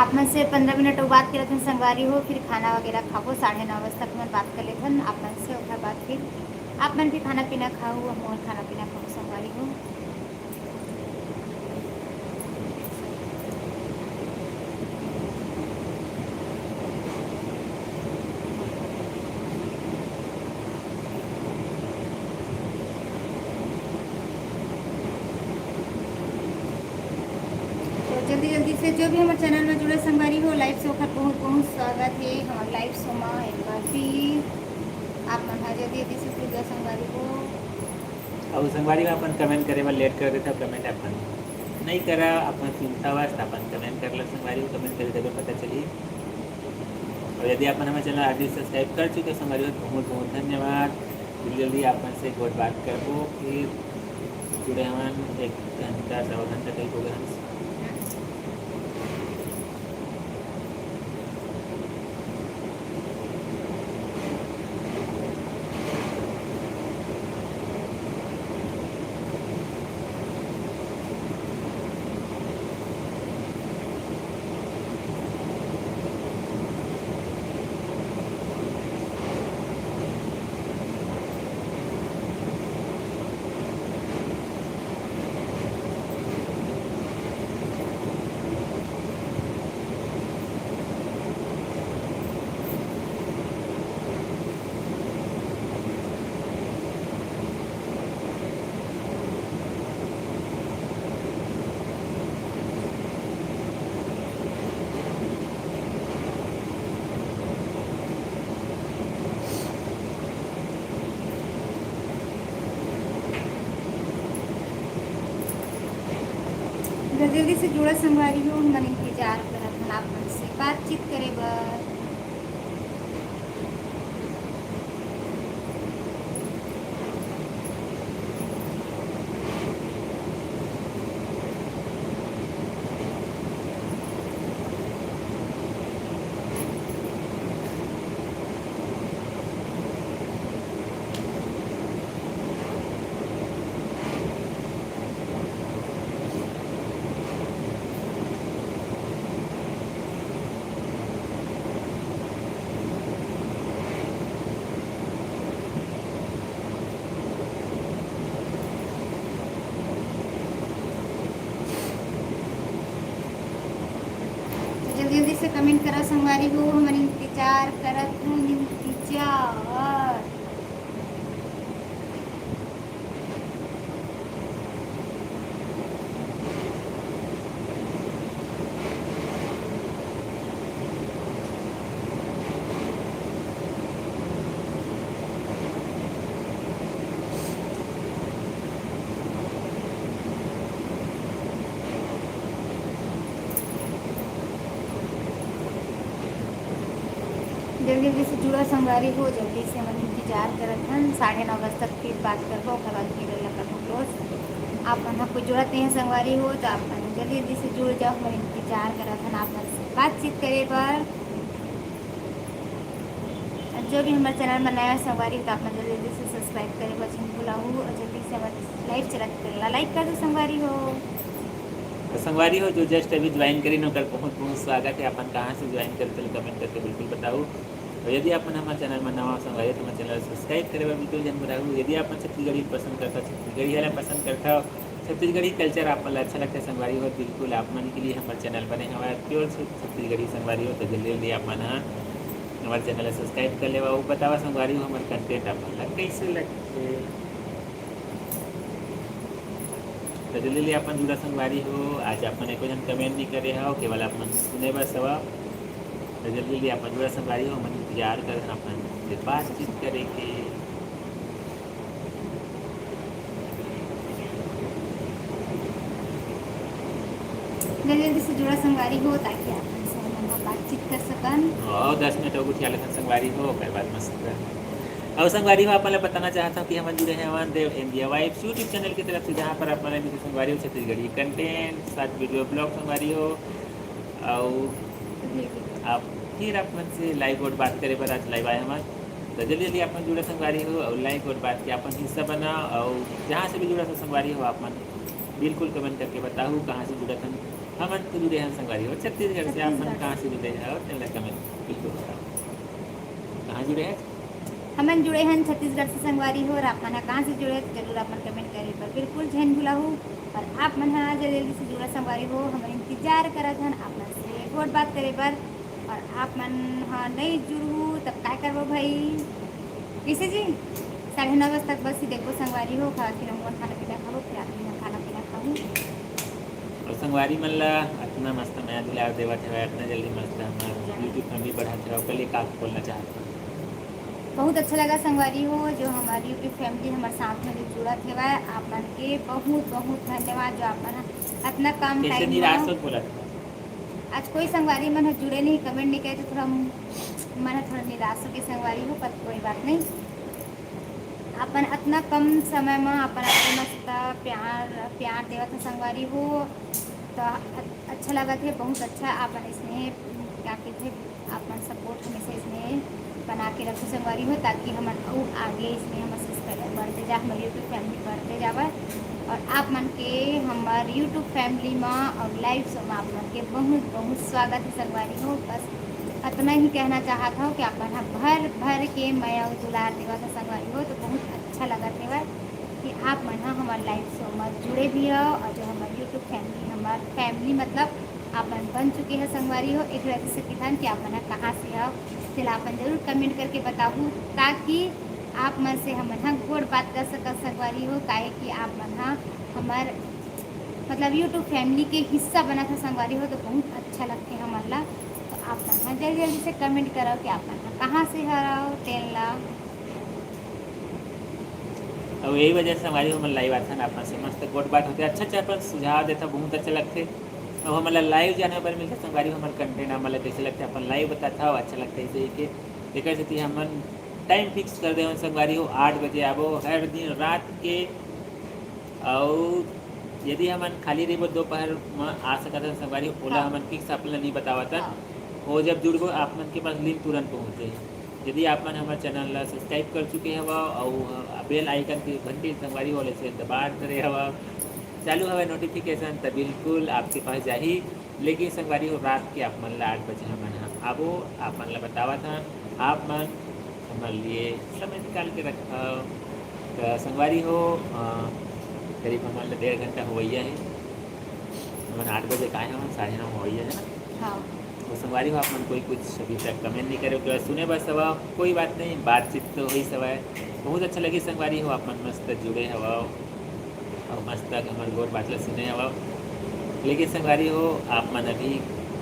आप मन से पंद्रह मिनट अउ बात करत हन संगवारी हो, फिर खाना वगैरह खाबो, साढ़े नौ बजे तक हमन बात कर लेथन आप मन से, ओकर बाद फिर आप मन भी खाना पीना खाहू, हमहू खाना पीना खाहू संगवारी हो। जल्दी से जो भी हमर चैनल में जुड़े संगवारी हो, live show कर बहुत बहुत स्वागत है हमर live show में एक बार फिर। आप मन हा जल्दी जल्दी से जुड़ जाओ संगवारी हो। अउ संगवारी हो, अपन comment करे बर late कर देथव, comment अपन नहीं करा, अपन सुनता बस अपन comment कर ला संगवारी हो, comment करे तबे पता चली। और यदि अपन हमर चैनल already subscribe कर चुके हो संगवारी हो, बहुत बहुत धन्यवाद। जल्दी जल्दी आप मन से गोठ बात करबो, फिर जुड़े हमन एक घंटा, सवा घंटा कहीं हो गए। जल्दी से जुड़ा संगवारी हो, हमन इंतजार करत हन आप मन से बातचीत करे बर। जल्दी जल्दी से comment करा संगवारी हो, हमन इंतजार करत हन, इंतजार। जल्दी जल्दी से जुड़ा संगवारी हो, जल्दी से हमन इंतजार करत हन। साढ़े नौ बजे तक फिर बात करबो, ओकर बाद फिर ला करबो close। आप मन ह कोई जुड़त नहीं है संगवारी हो, तो आप मन जल्दी जल्दी से जुड़ जाओ, हमन इंतजार करत हन आप मन से बातचीत करे बर। और जो भी हमर चैनल में नया संगवारी हो, तो आप मन जल्दी जल्दी से subscribe करे बर झन भुलाहू और जल्दी से हमर live चलत तेला like कर दो संगवारी हो। तो संगवारी हो, जो just अभी join करिन, ओकर बहुत बहुत स्वागत है। अपन कहाँ से join करे, तेला comment करके बिल्कुल बताओ। और यदि आप मन हमर चैनल में नवा संगवारी हो, तो हमर चैनल subscribe करे बर बिल्कुल झन भुलाहू। यदि आप मन छत्तीसगढ़ी पसंद करता, छत्तीसगढ़ी वाला पसंद करता, छत्तीसगढ़ी culture आप मन ला अच्छा लगता है संगवारी हो, बिल्कुल आप मन के लिए हमर चैनल बने हवय pure छत्तीसगढ़ी संगवारी हो। तो जल्दी जल्दी आप मन ह हमर चैनल ला subscribe कर लेवा। वो बतावा संगवारी हो, हमर content आप मन ला कैसे लगथे। तो जल्दी जल्दी आप मन जुड़ा संगवारी हो, आज आप मन एको झन comment नहीं करे हव, केवल आप मन सुने बस हवा। तो जल्दी जल्दी आप मन जुड़ा संगवारी हो, हमन इंतजार करत हन आप मन से बातचीत करे के। जल्दी जल्दी से जुड़ा संगवारी हो, ताकि आप मन से हमन ह बातचीत कर सकन। हाँ, दस मिनट अउ गोठिया लेथन संगवारी हो, ओकर बाद मस्त। अउ संगवारी हो, आप मन ला बताना चाहत हव कि हमन जुड़े हवन देव India Vibes YouTube channel की तरफ से, जहाँ पर आप मन ला मिलथे संगवारी हो छत्तीसगढ़ी content, साथ video blog संगवारी हो। अउ आप फिर आप मन से live गोठ बात करे बर आज live आए हवन। तो जल्दी जल्दी आप मन जुड़ा संगवारी हो अउ live गोठ बात के अपन हिस्सा बना। अउ जहाँ से भी जुड़ा था संगवारी हो, आप मन बिल्कुल comment करके बताहू कहाँ से जुड़ा था। हमन तो जुड़े हैं संगवारी हो छत्तीसगढ़ से, आप मन छत्तीसगढ़ कहाँ से जुड़े हैं और तेला comment बिल्कुल बताओ। कहाँ जुड़े हैं? हमन जुड़े हन छत्तीसगढ़ से संगवारी हो, और आप मन ह कहाँ से जुड़े हे, जरूर आप मन comment करे बर बिल्कुल झन भुलाहू। और आप मन ह जल्दी जल्दी से जुड़ा संगवारी हो, हमन इंतजार करत हन आप मन से गोठ बात करे बर। और आप मन ह नई जुड़हू तब काय करबो भाई, कैसे जी? साढ़े नौ बजे तक बस ही देखबो संगवारी हो, खाना पीना, खाना पीना खाबो, फिर आप मन ह खाना पीना खाहू। अउ संगवारी मन ला अतना मस्त मया दुलार देवत हवय, अतना जल्दी मस्त हमर YouTube family बढ़त हवय, ओकर लिए का बोलना चाहत हव? बहुत अच्छा लगा संगवारी हो, जो हमारे YouTube family हमारे साथ में जो जुड़त हवय, आप मन के बहुत बहुत धन्यवाद, जो आप मन अतना कम कैसे टाइम निराश में होत बोलत हव? आज कोई संगवारी मन ह जुड़े नहीं, कमेंट नहीं करे, तो थोड़ा मन ह थोड़ा निराश हो के संगवारी हो, पर कोई बात नहीं। अपन अतना कम समय में अपन अतना मस्त प्यार प्यार देवत हो संगवारी हो, तो अ- अच्छा लगत है, बहुत अच्छा। अपन इसने क्या कहते हैं, अपन सपोर्ट हमेशा इसने बना के रखो संगवारी हो, ताकि हमन अउ आगे इसने हमर सब्सक्राइबर बढ़ते जा, हमर YouTube family बढ़ते जावय। और आप मन के हमर YouTube family में और लाइव शो में आप मन के बहुत बहुत स्वागत है संगवारी हो। बस अतना ही कहना चाहत हूँ कि आप मन ह भर भर के मया अउ दुलार देवत हो संगवारी हो, तो बहुत अच्छा लगत हेवय कि आप मन ह हमर लाइव शो में जुड़े भी हो और जो हमर YouTube family, हमर family मतलब आप मन बन चुके हैं संगवारी हो। एक वजह से किथन कि आप मन ह कहाँ से हो, तेला अपन जरूर कमेंट करके बताहू, ताकि आप मन से हमन ह गोठ बात कर सकत संगवारी हो, काहे कि आप मन ह हमर मतलब YouTube family के हिस्सा बनत ह संगवारी हो, तो बहुत अच्छा लगथे हमन ला। तो आप मन ह जल्दी जल्दी से कमेंट करव कि आप मन ह कहाँ से हरव तेन ला। अउ यही वजह से संगवारी हो हमन लाइव आथन, आप मन से मस्त गोठ बात होथे, अच्छा अच्छा अपन सुझाव देथा, बहुत अच्छा लगथे। अउ हमन ला लाइव जाने बर मिलथे संगवारी हो, हमर कंटेंट हमन ला कैसे लगथे, अपन लाइव बताथा, अउ अच्छा लगथे इसे ही के। एकर सेती हमन टाइम फिक्स कर देवन संगवारी हो, आठ बजे आबो हर दिन रात के। अउ यदि हमन खाली रहिबो दोपहर म आ सकत हन संगवारी हो, ओला हाँ। हमन फिक्स आप ला नहीं बतावत हन। हाँ। वो जब जुड़बो आप मन के पास लिंक तुरंत पहुँच जाही। यदि आप मन हमर चैनल ला सब्सक्राइब कर चुके हवव अउ बेल आइकन के घंटी संगवारी हो, ओला से दबा करे हवव, चालू हवय नोटिफिकेशन, त बिल्कुल आपके पास जाही। लेकिन संगवारी हो, रात के आप मन ला आठ बजे हमन ह आबो, आप मन ला बतावत हन, आप मन हमर लिए समय निकाल के रखव। त संगवारी हो, अ, करीब हमन ला डेढ़ घंटा होवइया हे, हमन आठ बजे के आए हवन, साढ़े नौ होवइया हे ना। हाँ। तो संगवारी हो, आप मन कोई कुछ अभी तक कमेंट नहीं करे, ओकर बाद सुने बस हवव, कोई बात नहीं, बातचीत तो होइस हवय। बहुत अच्छा लगी संगवारी हो, आप मन मस्त जुड़े हवव अउ मस्त हमर गोठ बात ला सुने हवव। लेकिन संगवारी हो, आप मन अभी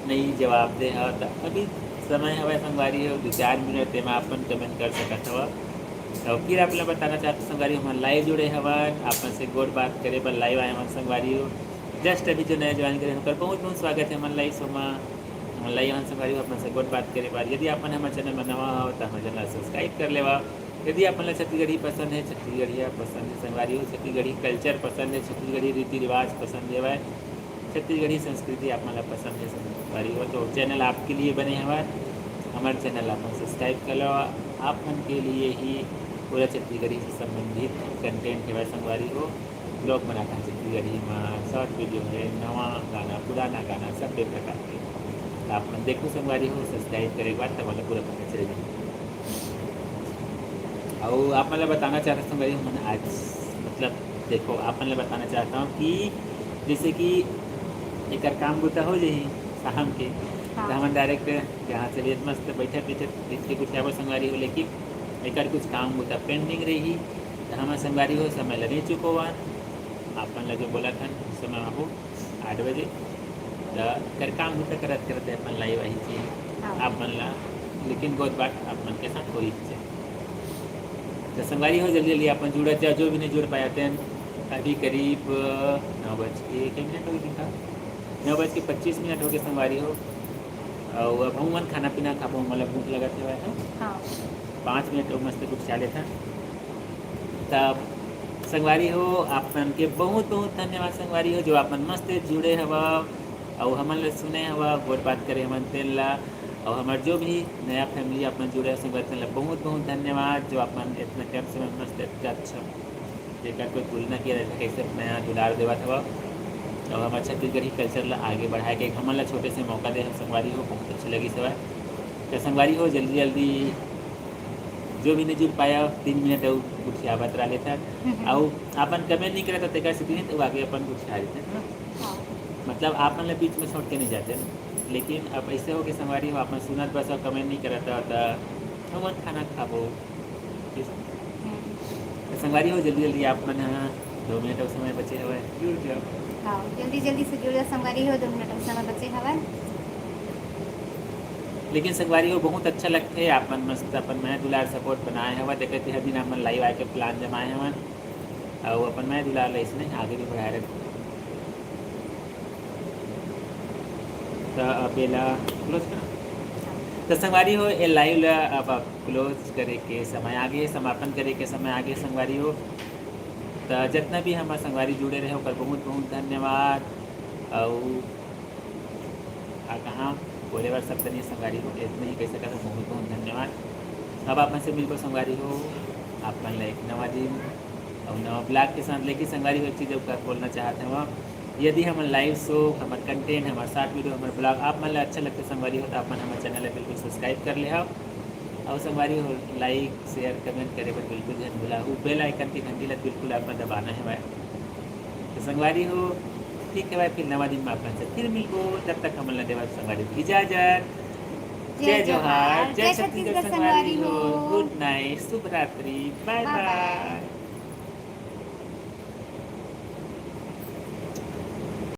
नहीं जवाब दे हव, त अभी समय हवय संगवारी हो, दो चार मिनट तेमा आप मन कमेंट कर सकत हवव। तो फिर आप ला बताना चाहत हूँ संगवारी हो, हमन लाइव जुड़े हवन, आप मन से गोठ बात करे बर लाइव आए हवन संगवारी हो। जस्ट अभी जो नया ज्वाइन करे हवन, ओकर बहुत बहुत स्वागत है हमन लाइव शो मा। हमन लाइव हवन संगवारी हो, आप मन से गोठ बात करे बर। यदि आप मन हमर चैनल में नवा हव, त हमर चैनल ला सब्सक्राइब कर लेवा। यदि आप मन ला छत्तीसगढ़ी पसंद है, छत्तीसगढ़िया पसंद है संगवारी हो, छत्तीसगढ़ी कल्चर पसंद है, छत्तीसगढ़ी रीति रिवाज पसंद है, छत्तीसगढ़ी संस्कृति आप मन ला पसंद है संगवारी हो, तो चैनल आपके लिए बने हवय। हमर चैनल आप मन सब्सक्राइब कर लो। आप मन के लिए ही पूरा छत्तीसगढ़ी से संबंधित कंटेंट हवय संगवारी हो। ब्लॉग बनाथन छत्तीसगढ़ी मा, शॉर्ट वीडियो है, नवा गाना, पुराना गाना, सब्बे प्रकार के। त आप मन देखो संगवारी हो, सब्सक्राइब करे के बाद तब वाला पूरा पता चल जाए। अउ आप मन ला बताना चाहत हूँ संगवारी हो, हमन आज मतलब देखो, आप मन ला बताना चाहत हूँ कि जैसे कि एकर काम बुता हो जाही शाम के, हाँ। त हमन डायरेक्ट जहाँ से भी मस्त बैठे पीछे पीछे कुछ आबो संगवारी हो, लेकिन एकर कुछ काम बुता पेंडिंग रही, त हमन संगवारी हो समय ला नहीं चुकोवन। आप मन ला जो बोलत हन समय आबो आठ बजे, त एकर काम बुता करत करत अपन लाइव आही चाहिए हाँ। आप मन ला, लेकिन गोठ बात आप मन के साथ होही चाहिए। त संगवारी हो, जल्दी जल्दी आप मन जुड़त जा, जो भी नहीं जुड़ पाया तेन। अभी करीब, अ, नौ बज के कई मिनट हो गए का? नौ बज के पच्चीस मिनट हो गए संगवारी हो। अउ अब हमन खाना पीना खाबो, हमन ला भूख लगत हवय, हाँ? हाँ। पाँच मिनट अउ मस्त कुछ खा लेथन। तब संगवारी हो, आप मन के बहुत बहुत धन्यवाद संगवारी हो, जो आप मन मस्त जुड़े हवव अउ हमन ला सुने हवव, गोठ बात करे हमन तेन ला। अउ हमर जो भी नया फैमिली आप मन जुड़े हव संगवारी, तेन ला बहुत बहुत धन्यवाद, जो आप मन इतना कम समय में मस्त इतना अच्छा, जेकर कोई तुलना किया जाए, कैसे मया दुलार देवत हवव। अउ हमर छत्तीसगढ़ी कल्चर ला आगे बढ़ाए के हमन ला छोटे से मौका दे हव संगवारी हो, बहुत अच्छा लगिस हवय। त संगवारी हो, जल्दी जल्दी जो भी नहीं जुड़ पाया, तीन मिनट अउ गोठियावत रह लेथन। हम्म। अउ अपन कमेंट नहीं करत, तेकर सेती नहीं तो आगे अपन गोठिया लेथन, है ना? हाँ। मतलब आप मन ला बीच में छोड़ के नहीं जाते ना। लेकिन अब ऐसे हो कि संगवारी हो, आप मन सुनत बस अउ कमेंट नहीं करत, त हमन खाना खाबो। ठीक है? हम्म। त संगवारी हो, जल्दी जल्दी आप मन ह दो मिनट अउ समय बचे हवय, जुड़ जाओ। जल्दी जल्दी से जुड़ जा संगवारी हो, दो मिनट अउ समय बचे हवय। लेकिन संगवारी हो, बहुत अच्छा लगथे, आप मन मस्त अपन मया दुलार सपोर्ट बनाए हवा, देखत हर दिन आप मन लाइव आके प्लान जमाए हवन, अउ अपन मया दुलार ला इसने आगे भी बढ़ाए रखो। त अब एला क्लोज करा। त संगवारी हो, ए लाइव ला अब क्लोज करे के समय आगे, समापन करे के समय आगे संगवारी हो। त जितना भी हमर संगवारी जुड़े रहे, ओकर बहुत बहुत धन्यवाद। अउ आ कहाँ बोले बर शब्द नहीं संगवारी हो, इतना ही कह सकत हूँ, बहुत बहुत धन्यवाद। अब आप मन से मिलबो संगवारी हो, आप मन ला एक नवा दिन अउ नवा ब्लॉग के साथ लेके संगवारी हो। एक चीज अउ बोलना चाहत हूँ, यदि हमर लाइव शो, हमर कंटेंट, हमर शॉर्ट वीडियो, हमर ब्लॉग आप मन ला अच्छा लगथे संगवारी हो, तो आप मन हमर चैनल ला बिल्कुल सब्सक्राइब कर ले हव। अउ संगवारी हो, लाइक, शेयर, कमेंट करे बर बिल्कुल झन भुलाहू। बेल आइकन के घंटी ला बिल्कुल आप मन दबाना हवय। तो संगवारी हो, ठीक हवय, फिर नवा दिन में आप मन से फिर मिलबो। तब तक हमन ला देवत संगवारी हो इजाजत। जय जोहार, जय छत्तीसगढ़ संगवारी हो। गुड नाइट, शुभ रात्रि, बाय बाय।